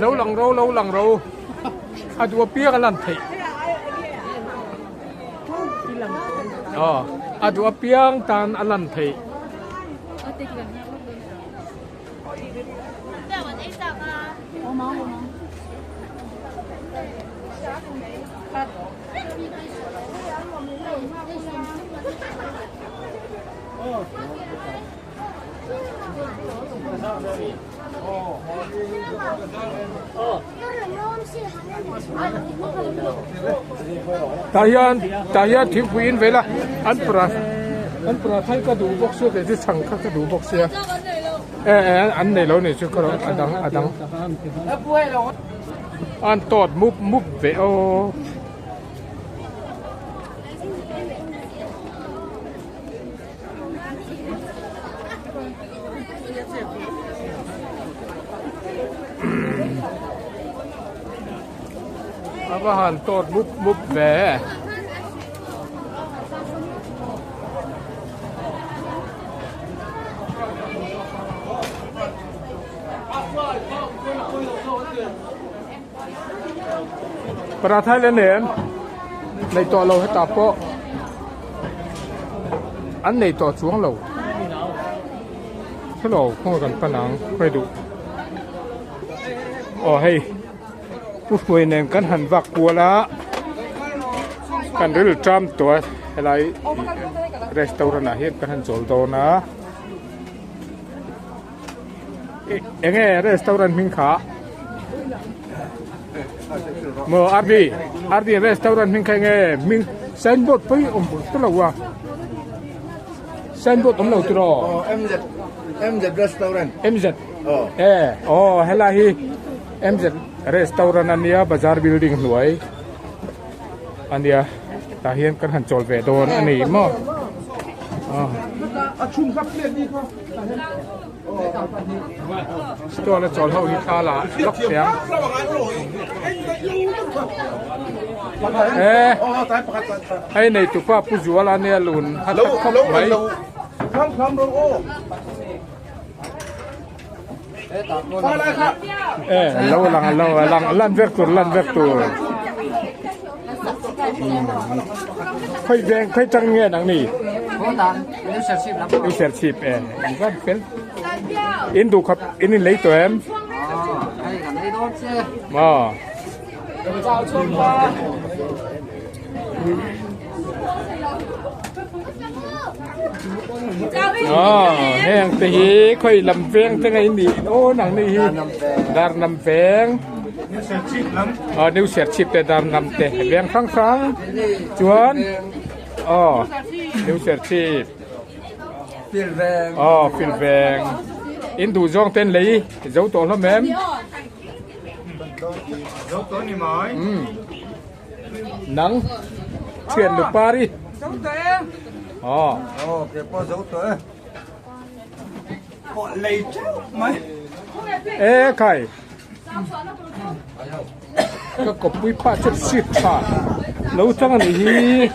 Lo lang ro lo lang ro a duh apiang a lan theih. Aw a duh apiang tan a lan theih. Tah hian tah hian thingpui in vel a an pra. An paratha hi ka duh bawk sia kei chu chhang kha ka duh bawk sia. E e an nei lo nih chu ka lo a dang a dang. An tawt mup mup ve aw. A va han tawt mup mup ve. Paratha hi an nei em? Nei tawh lo hetah pawh an nei tawh chuang lo. Hello khawnge kan pan ang khawi duh. Aw hei. Pu Hruai nen kan han vak kual a, kan ril ṭam tawh a helai restaurant ah hian kan han chawl dawn a, eng nge restaurant hming kha? Maw RD RD restaurant hming kha eng nge hming signboard pawh hi awm ta lo a, signboard awm lo tiraw? MZ MZ restaurant MZ e aw helai hi. MZ restaurant a nia bazar building hnuai a nia tah hian kan han chawl ve dawn a ni maw stall a chawl ho hi thla la lawk thei ang e hei nei tupa pu zuala nia lun a tha khawp mai. E lo lang lo lang lan vek tur lan vek tur khoi veng khoi tang nge nang ni new serchhip e in van fel in duh khawp in in lei tawh em maw Heng te hi khawi lam veng te ngei nih aw nang ni hi dar nam veng aw new serchhip te dar nam te veng hrang hrang chuan aw new serchhip aw fil veng in duh zawng ten lei zo tawh hlawm em Nang thian nu pari. Zo tawh e. Aw. Aw ke pawh zo tawh e. Pawh lei teuh mai. E khai. Ka kawppui pa chu sip tha. Lo tang ani hi.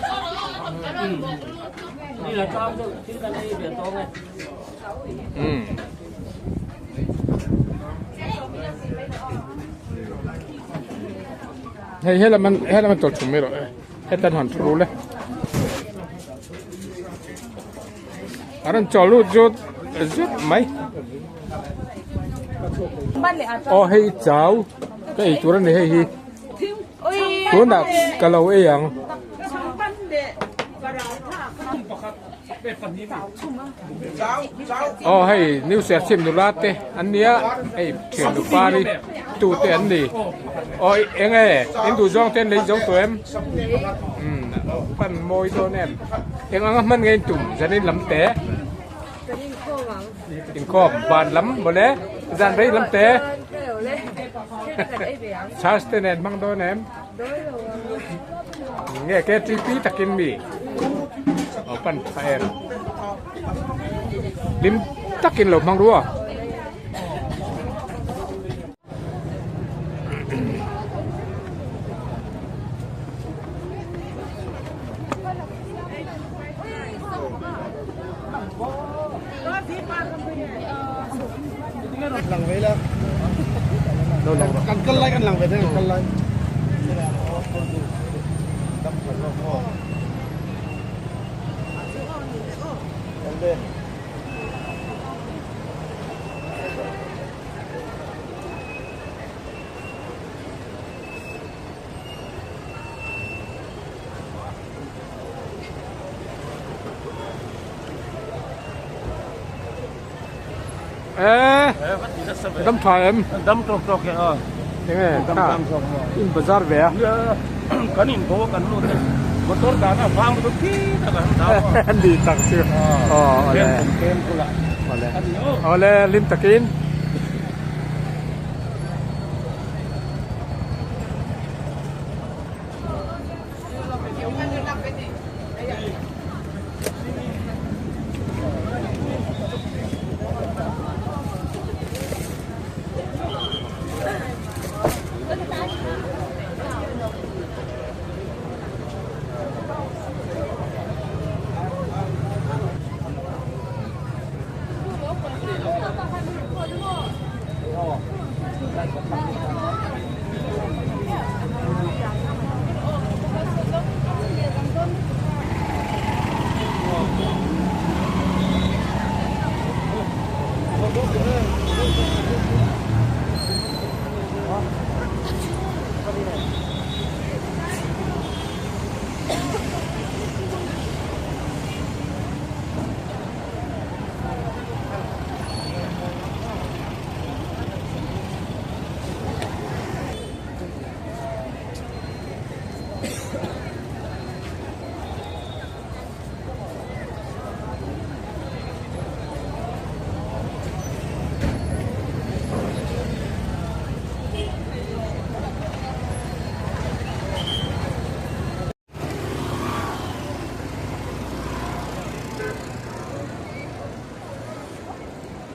Ni la tang deuh thil kan ei ve tawng e. Um. Hei helam an helam an tawlh chhum mai rawh e hetan han thu le an rawn chawl lut zut zut mai aw hei chau ka ei tur a ni hei hi tunah ka lo ei ang. Aw hei new serchhip nula te an nia hei thian nupari tu te an ni aw eng nge in duh zawng te an lei zo tawh em umm pan mawi dawn em eng anga hman nge in tum zanin lam te inkhawm ban lam mawle zan rei lam te church te nen hmang dawn em. Nge KTP takin mi aw pan tha em hlim takin lo hmang rua. Kan kal lai kan lang ve kan kal lai. Eee dam tha em dam tawk tawk e a enge dam in bazar ve a kan in bo kan lut e Motor dahna a vang lutuk khi tak a han dah a. Ni tak chu. Aw awle. Awle. Awle hlim takin.